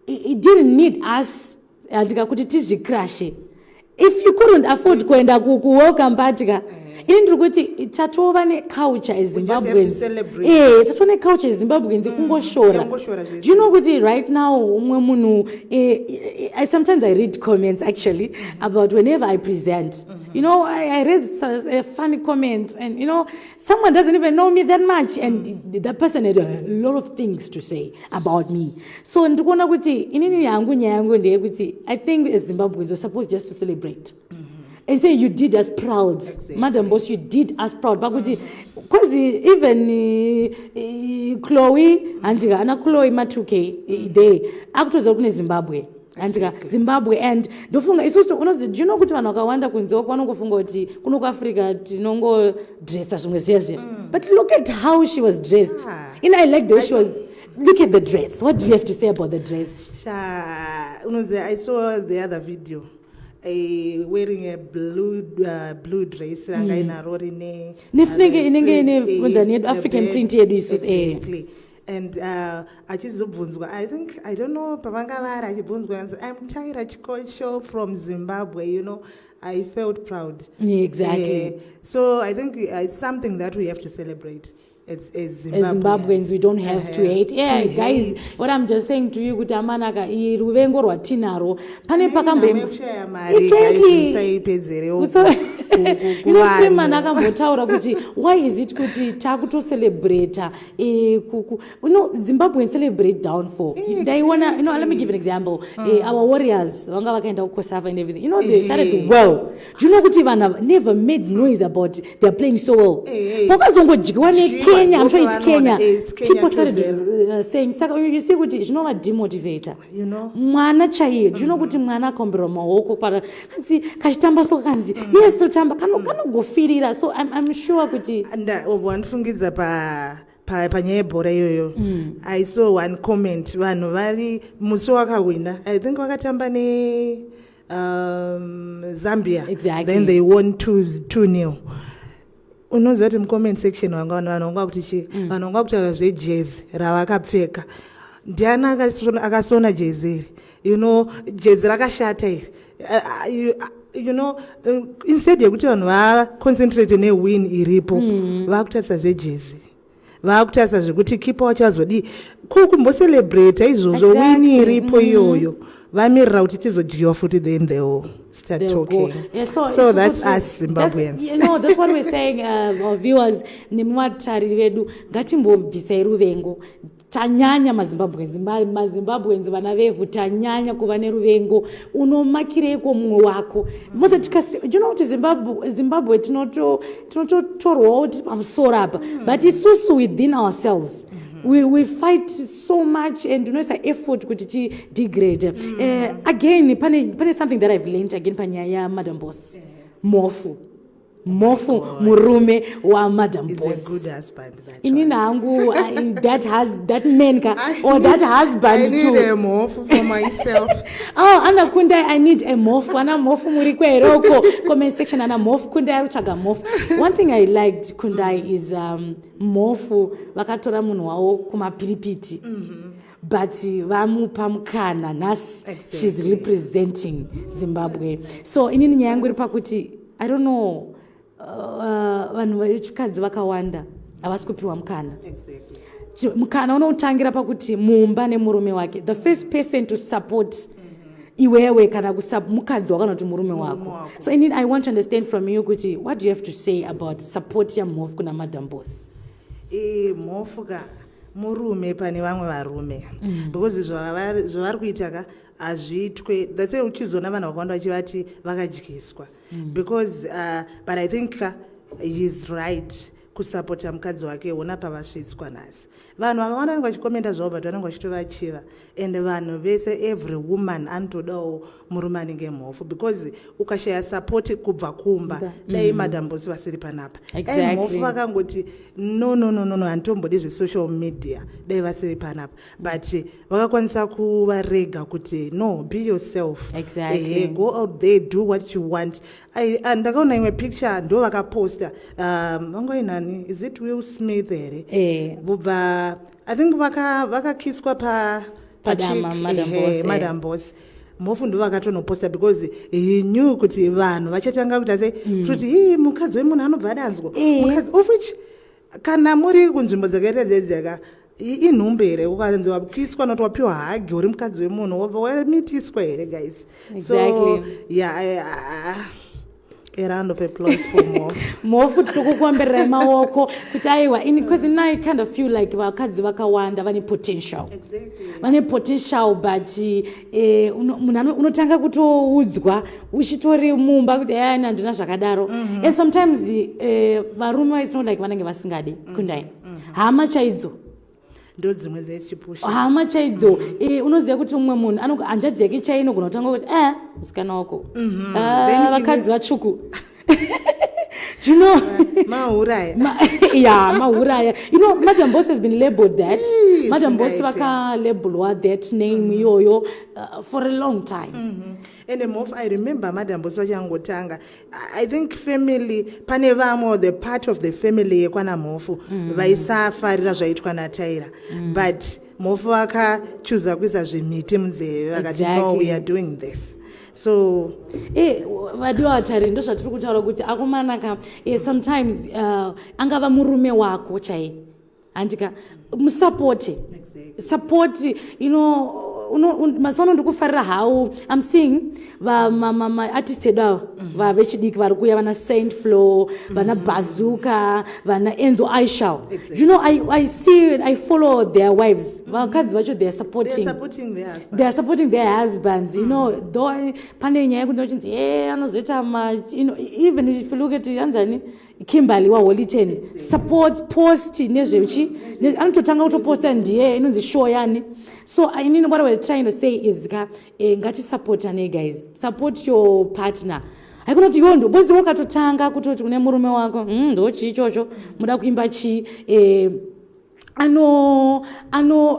it didn't need us, andika, kuti tizvikrashe. If you couldn't afford kuenda kuwelcome party ka. Ini ndiri kuti tatova neculture have to eZimbabweans. Celebrate. Tatova neculture eZimbabweans yekungoshora. Yekungoshora zvese. Do you know kuti right now umwe munhu, sometimes I read comments actually about whenever I present. I read a funny comment and someone doesn't even know me that much and that person had a lot of things to say about me. So ndikuona kuti inini yangu nyaya yangu ndeyekuti I think as Zimbabweans we're supposed just to celebrate and say, "You did us proud." "Madam Boss, you did us proud," pakuti because even Chloe, handika ana Chloe ma2K there akutoziva kune Zimbabwe, handika Zimbabwe. And ndofunga isusu unozi, do you know kuti vanhu vakawanda kunze uko vanongofunga kuti kuno kuAfrica tinongodressa zvimwe zviya zviya, but look at how she was dressed. I like the way she was. Look at the dress. What do you have to say about the dress? Sha, unozi I saw the other video, wearing a blue dress ranga inaro rine Nefunenge inenge ine kunzani yedu, African the print bird. Yedu isusu. Exactly. And achizobvunzwa, I think, I don't know pavanga vari, achibvunzwa anzi, "I'm Tyra Chikosho from Zimbabwe." I felt proud. So I think it's something that we have to celebrate as Zimbabweans. As Zimbabweans, we don't have to hate. Yeah, To guys, hate. What I'm just saying to you kuti amanaka, iyi ruvengo rwatinarwo pane pakambo Kushaya mari, guys, musaipedzerewo So, kuvanhu. Freeman akambotaura kuti why is it kuti takutocelebrata Zimbabwean celebrate downfall. Ndaiona, let me give an example. Our warriors vanga vakaenda kuCOSAFA and everything, they started well. Do you know kuti vanhu ava never made noise about they're playing so well? Pakazongodyiwa neKenya, I'm sure it's Kenya, It's Kenya people started 2-0. Saying, saka you see kuti zvinovadimotivata. Mwana chaiye, do you know kuti mwana akaomberwa maoko para kanzi kachitamba, so kanzi yes, totamba, kanogofirira. So I'm sure kuti Wandifungidza panyaya yebhora iyoyo. I saw one comment, vanhu vari musi wakahwina, I think vakatamba ne Zambia. Then they won 2-0. Unoziva kuti mucomment section vanga vanhu vanga kuti chii? Vanhu vanga kutaura zvejezi ravakapfeka. Ndiani akasona jezi iri? Jezi rakashata iri. Instead yekuti vanhu vaconcentrate newin iripo, vakutarisa zvejezi, vakutarisa zvekuti kipa wacho azodii, ko kumbocelebrata izvozvo win iripo iyoyo. Vamirira kuti tizodyiwa futi, then they will start They'll go. talking. Yeah, so, So it's that's so true. us Zimbabweans. That's what we're saying, our viewers nemuvatariri vedu, ngatimbobvisai ruvengo. Tanyanya maZimbabweans, maZimbabweans vana vevhu, tanyanya kuva neruvengo. Unomakireiko mumwe wako? Moze tikasi, you know kuti Zimbabwe tinototorwawo tiri pamusoro apa, but isusu within ourselves we fight so much and unoisa effort kuti tidegrade. Again, pane something that I've learned again panyaya yaMadam Boss, Mofu. Mofu murume waMadam Is a Boss. Good husband, that Inini one. hangu, that has that man ka, or that husband I need too. A Mofu for myself. Oh, ana Kundai, I need a Mofu. Ana Mofu muri kweroko? Comment section, ana Mofu. Kundai ari kutsvaga Mofu. One thing I liked, Kundai, is Mofu vakatora munhu wavo kumapiripiti, but vamupa mukana nhasi. She's representing Zimbabwe. So inini nyaya yangu iri pakuti, I don't know, vanhu vechikadzi vakawanda havasi kupiwa mukana. Mukana unoutangira pakuti mumba nemurume wake, the first person to support iwewe kana mukadzi wako kana kuti murume wako. Wako. So inini I want to understand from you kuti what do you have to say about support yaMhofu kuna Madam Boss? Mhofu ka murume pane vamwe varume, because zvavari kuita ka hazviitwe. That's why uchizoona vanhu vakawanda vachivati vakadyiswa, because but I think he's right kusapota mukadzi wake. Ona pavasvitswa nhasi, vanhu vakawanda vanenge vachikomenda zvavo, but vanenge vachitovachiva. And vanhu vese, every woman anotodawo murume anenge Mhofu, because ukashaya support kubva kumba, dai Madam Boss vasiri panapa. Dai Mhofu vakangoti, "No, no, no, no, no, handitombodi zvesocial media," dai vasiri panapa. But vakakwanisa kuvarega kuti, "No, be yourself." Ehe, go out there, do what you want. Ndakaona imwe picture ndo vakaposta, vangoinani, is it Will Smith here? Eh. Vobva, I think vakakiswa Padama, pacheek, Madam ehe, Boss, eh. Madam Boss. Mhofu ndo vakatonoposta because he knew kuti vanhu vachatanga kuita sei, kutoti ii, mukadzi wemunhu anobva adanzwa. Mukadzi of which kana muri kunzvimbo dzakaita dzedzaka, inhumbu here ukanzi wakiswa, noti wapiwa hug, uri mukadzi wemunhu, wobva wamitiswa here, guys? So yeah, a round of applause for Mhofu. Mhofu, tiri kukuombererai maoko kuti aiwa, because ini I kind of feel like vakadzi vakawanda vane potential. Vane potential, but munhu unotanga kutoudzwa uchitori mumba kuti ayani, handina zvakadaro. And sometimes varume, it's not like vanenge vasingadi. Kundai hama chaidzo. Ndo dzimwe dzechipusha. Hama chaidzo. Unoziva kuti umwe munhu hanzvadzi yake chai inogona kutanga kuti musikana wako. Ah, Then vakadzi vatsvuku, you know. Mahuraya. Yeah, mahuraya. You know, Madam Boss has been labeled that. Ii, Madam Boss singaite. vakalabelwa that name iyoyo for a long time. And Mhofu, I remember Madam Boss vachangotanga, I think family, pane vamwe, the part of the family yekwana Mhofu vaisafarira zvaitwa naTaira, but Mhofu vakachuza kuisa zvimiti munzeve, vakati, "No, we are doing this." So Vadiwa vatari, ndo zvatiri kutaura kuti akomanaka, sometimes angava murume wako chai, handika musapote. Support, you know, mazuva ano ndikufarira how I'm seeing maartist edu ava vavechidiki vari kuuya, vana Saint Flow, vana Bazuka, vana Enzo Ishall. You know, I see, I follow their wives, vakadzi vacho, they are They are supporting. Supporting their husband. They are supporting their husbands, you know, though pane nyaya yekuti vachinzi e anozoita ma, you know, even if you look at anzani Kimberly waHoly Ten supports, post nezvechi, anototanga kutoposta ndiye inonzi show yani. So inini what I was trying to say is ka, ngatisupportane, guys. Support your partner. Haikona kuti iwo bozi wakatotanga kutoti kune murume wako, ndo chii ichocho muda kuimba chii?"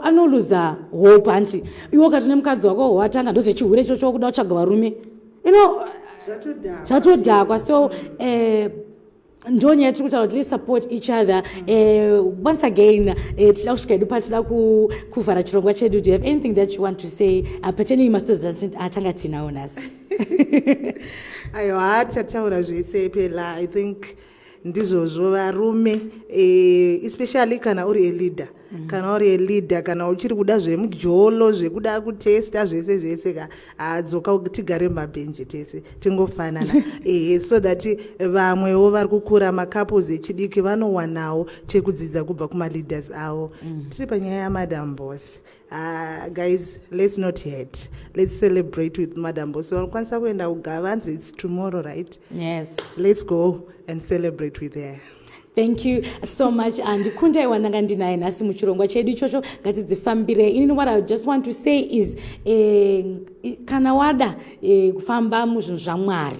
Anoluza hope, hanti? Iwe ukati nemukadzi wako watanga ndozvechihure ichocho, kuda kutsvaga varume, you know. Zvatodhakwa. Zvatodhakwa. So ndo nyaya tiri kutaura kuti let's support each other. Once again, tichida kusvika hedu patida kuvhara chirongwa chedu. Do you have anything that you want to say pertaining mastories atanga tinawo nhasi? Aiwa, tataura zvese phela. I think ndizvozvo, varume, especially kana uri a leader, kana uri a leader, kana uchiri kuda zvemujolo, zvekuda kutesta zvese zvese ka, hadzoka tigare mumabhenji tese tingofanana, so that vamwewo vari kukura, macouples echidiki, vanowanawo chekudzidza kubva kumaleaders avo. Tiri panyaya yaMadam Boss. Guys, let's not hate, let's celebrate with Madam Boss. Vanokwanisa kuenda kugavanzi, it's tomorrow, right? Yes. Let's go and celebrate with her. Thank you so much. Andikundai wandanga ndinaye nhasi muchirongwa chedu ichocho Ngatidzifambirei. Inini what I just want to say is, kana wada kufamba muzvinhu zvaMwari,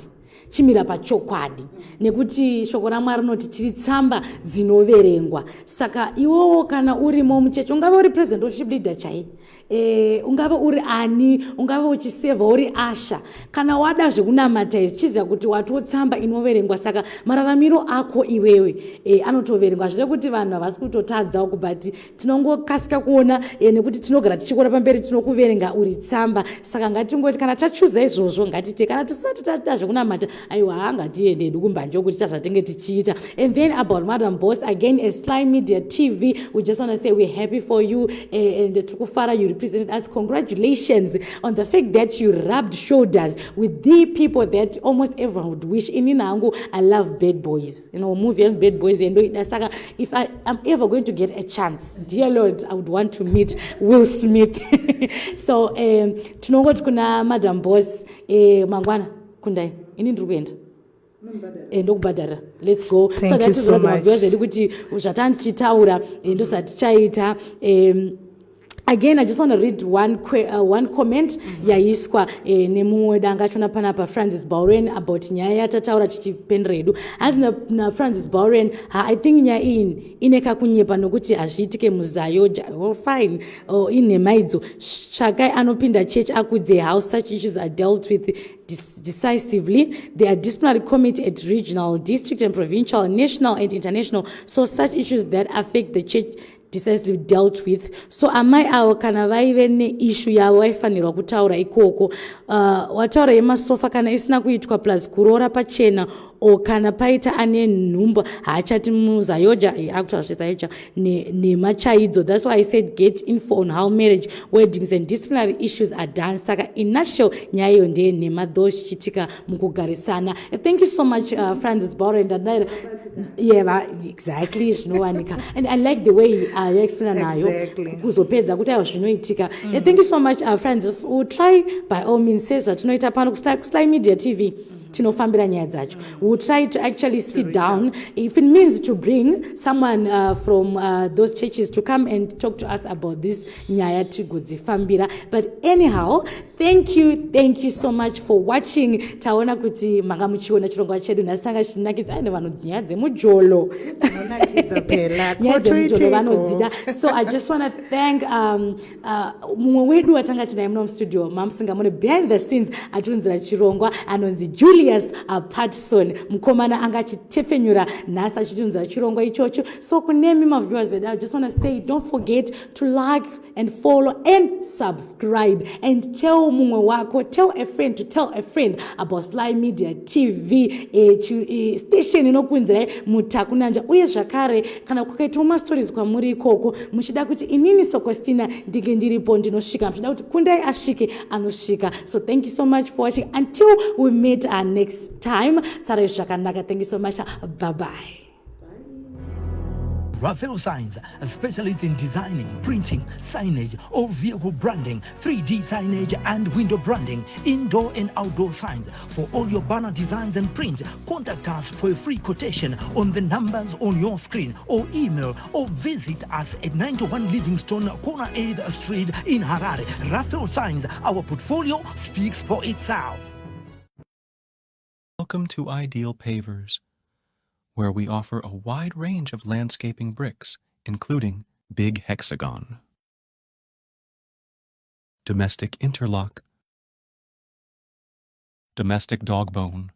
chimira pachokwadi, nekuti shoko raMwari rinoti tiri tsamba dzinoverengwa. Saka iwowo kana urimo muchechi, ungave uri president worship leader chai, ungave uri ani, ungave uchisevha uri usher, kana wada zvekunamata izvi, chiziva kuti watotsamba inoverengwa. Saka mararamiro ako iwewe anotoverengwa. Zvire kuti vanhu havasi kutotadzawo, but tinongokasika kuona, nekuti tinogara tichikuona pamberi, tinokuverenga uri tsamba. Saka ngatingoti kana tachuza izvozvo, ngatite. Kana tisati tada zvekunamata, aiwa, ngatiende hedu kumbanje kuti tazvatinge tichiita. And then about Madam Boss, again, as Sly Media TV, we just want to say we're happy for you, and tiri kufara you represented us. Congratulations on the fact that you rubbed shoulders with the people that almost everyone would wish. Inini hangu, I love Bad Boys, movie yanzi Bad Boys, endoida. Saka if I am ever going to get a chance, dear Lord, I would want to meet Will Smith. So tinongoti kuna Madam Boss, mangwana kundai, ini ndiri kuenda, ndokubhadhara. Let's go. Thank So you that so so much. Maviewers edu kuti zvatandichitaura, ndozvatichaita. Again, I just want to read one comment yaiswa nemumwe wedu anga achona panapa, Francis Bowren, about nyaya yatataura tichipendera hedu. Hanzi naFrancis Bowren, "Ha, I think nyaya iyi ine kakunyepa nokuti hazviitike muZAOGA." Oh, fine. Oh, inhema idzo. Tsvakai anopinda church akudze how such issues are dealt with decisively. There are disciplinary committee at regional, district and provincial, national and international. So such issues that affect the church Decisively dealt with. So amai avo kana vaive neissue yavo vaifanirwa kutaura ikoko. Wataura yemasofa kana isina kuitwa plus kuroora pachena o kana paita ane nhumbu haachati muzayoja, akutaura zvezayoja nemachaidzo. That's why I said get info on how marriage, weddings and disciplinary issues are done. Saka in nutshell, nyaya iyo ndeyenhema, though zvichiitika mukugarisana. Thank you so much, Francis Bauer. And yeah, exactly, zvinowanika. And I like the way yaexplaina nayo kuzopedza kuti aiwa, zvinoitika. Thank you so much, Francis. We'll try by all means, sezvatinoita pano kuSly Media TV, tinofambira nyaya dzacho. We'll try to actually sit down if it means to bring someone from those churches to come and talk to us about this nyaya, tigodzifambira. But anyhow, thank you, thank you so much for watching. Taona kuti manga muchiona chirongwa chedu nhasi, tanga chichinakidza. Aine vanhu nyaya dzemujolo. Dzinonakidza phela. Nyaya dzemujolo Kotoiteiko? vanodzida. So I just want to thank mumwe wedu watanga tinaye muno mustudio, mamusingamone behind the scenes achiunzira chirongwa, anonzi Julius Patson. Mukomana anga achitepfenyura nhasi achitiunzira chirongwa ichocho. So kunemi maviewers edu, I just want to say, don't forget to like and follow and subscribe and tell mumwe wako, tell a friend to tell a friend about Sly Media TV, station inokunzirai mutakunanja. Uye zvakare kana kukaitawo mastories kwamuri ikoko, muchida kuti inini Sokostina ndinge ndiripo, ndinosvika. Muchida kuti Kundai asvike, anosvika. So thank you so much for watching. Until we meet next time, sarai zvakanaka. Thank you so much. Bye bye. Raphael Signs, a specialist in designing, printing, signage, all vehicle branding, 3D signage and window branding, indoor and outdoor signs. For all your banner designs and print, contact us for a free quotation on the numbers on your screen or email or visit us at 91 Livingstone, corner 8th Street in Harare. Raphael Signs, our portfolio speaks for itself. Welcome to Ideal Pavers, where we offer a wide range of landscaping bricks, including Big Hexagon, Domestic Interlock, Domestic Dogbone,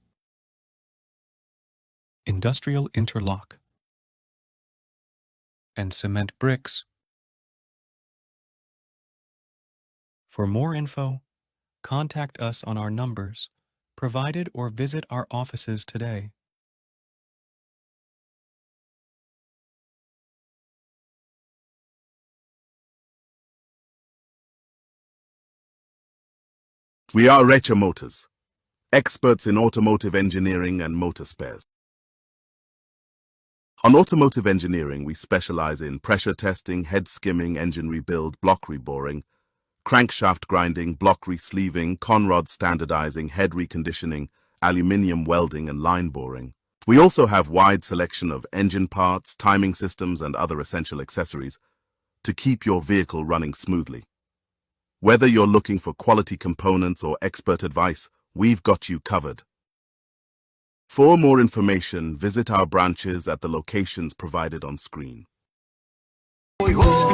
Industrial Interlock, and cement bricks. For more info, contact us on our numbers provided or visit our offices today. We are Recha Motors, experts in automotive engineering and motor spares. On automotive engineering, we specialize in pressure testing, head skimming, engine rebuild, block reboring, crankshaft grinding, block resleeving, conrod standardizing, head reconditioning, aluminium welding, and line boring. We also have wide selection of engine parts, timing systems, and other essential accessories to keep your vehicle running smoothly. Whether you're looking for quality components or expert advice, we've got you covered. For more information, visit our branches at the locations provided on screen. Oi, ho.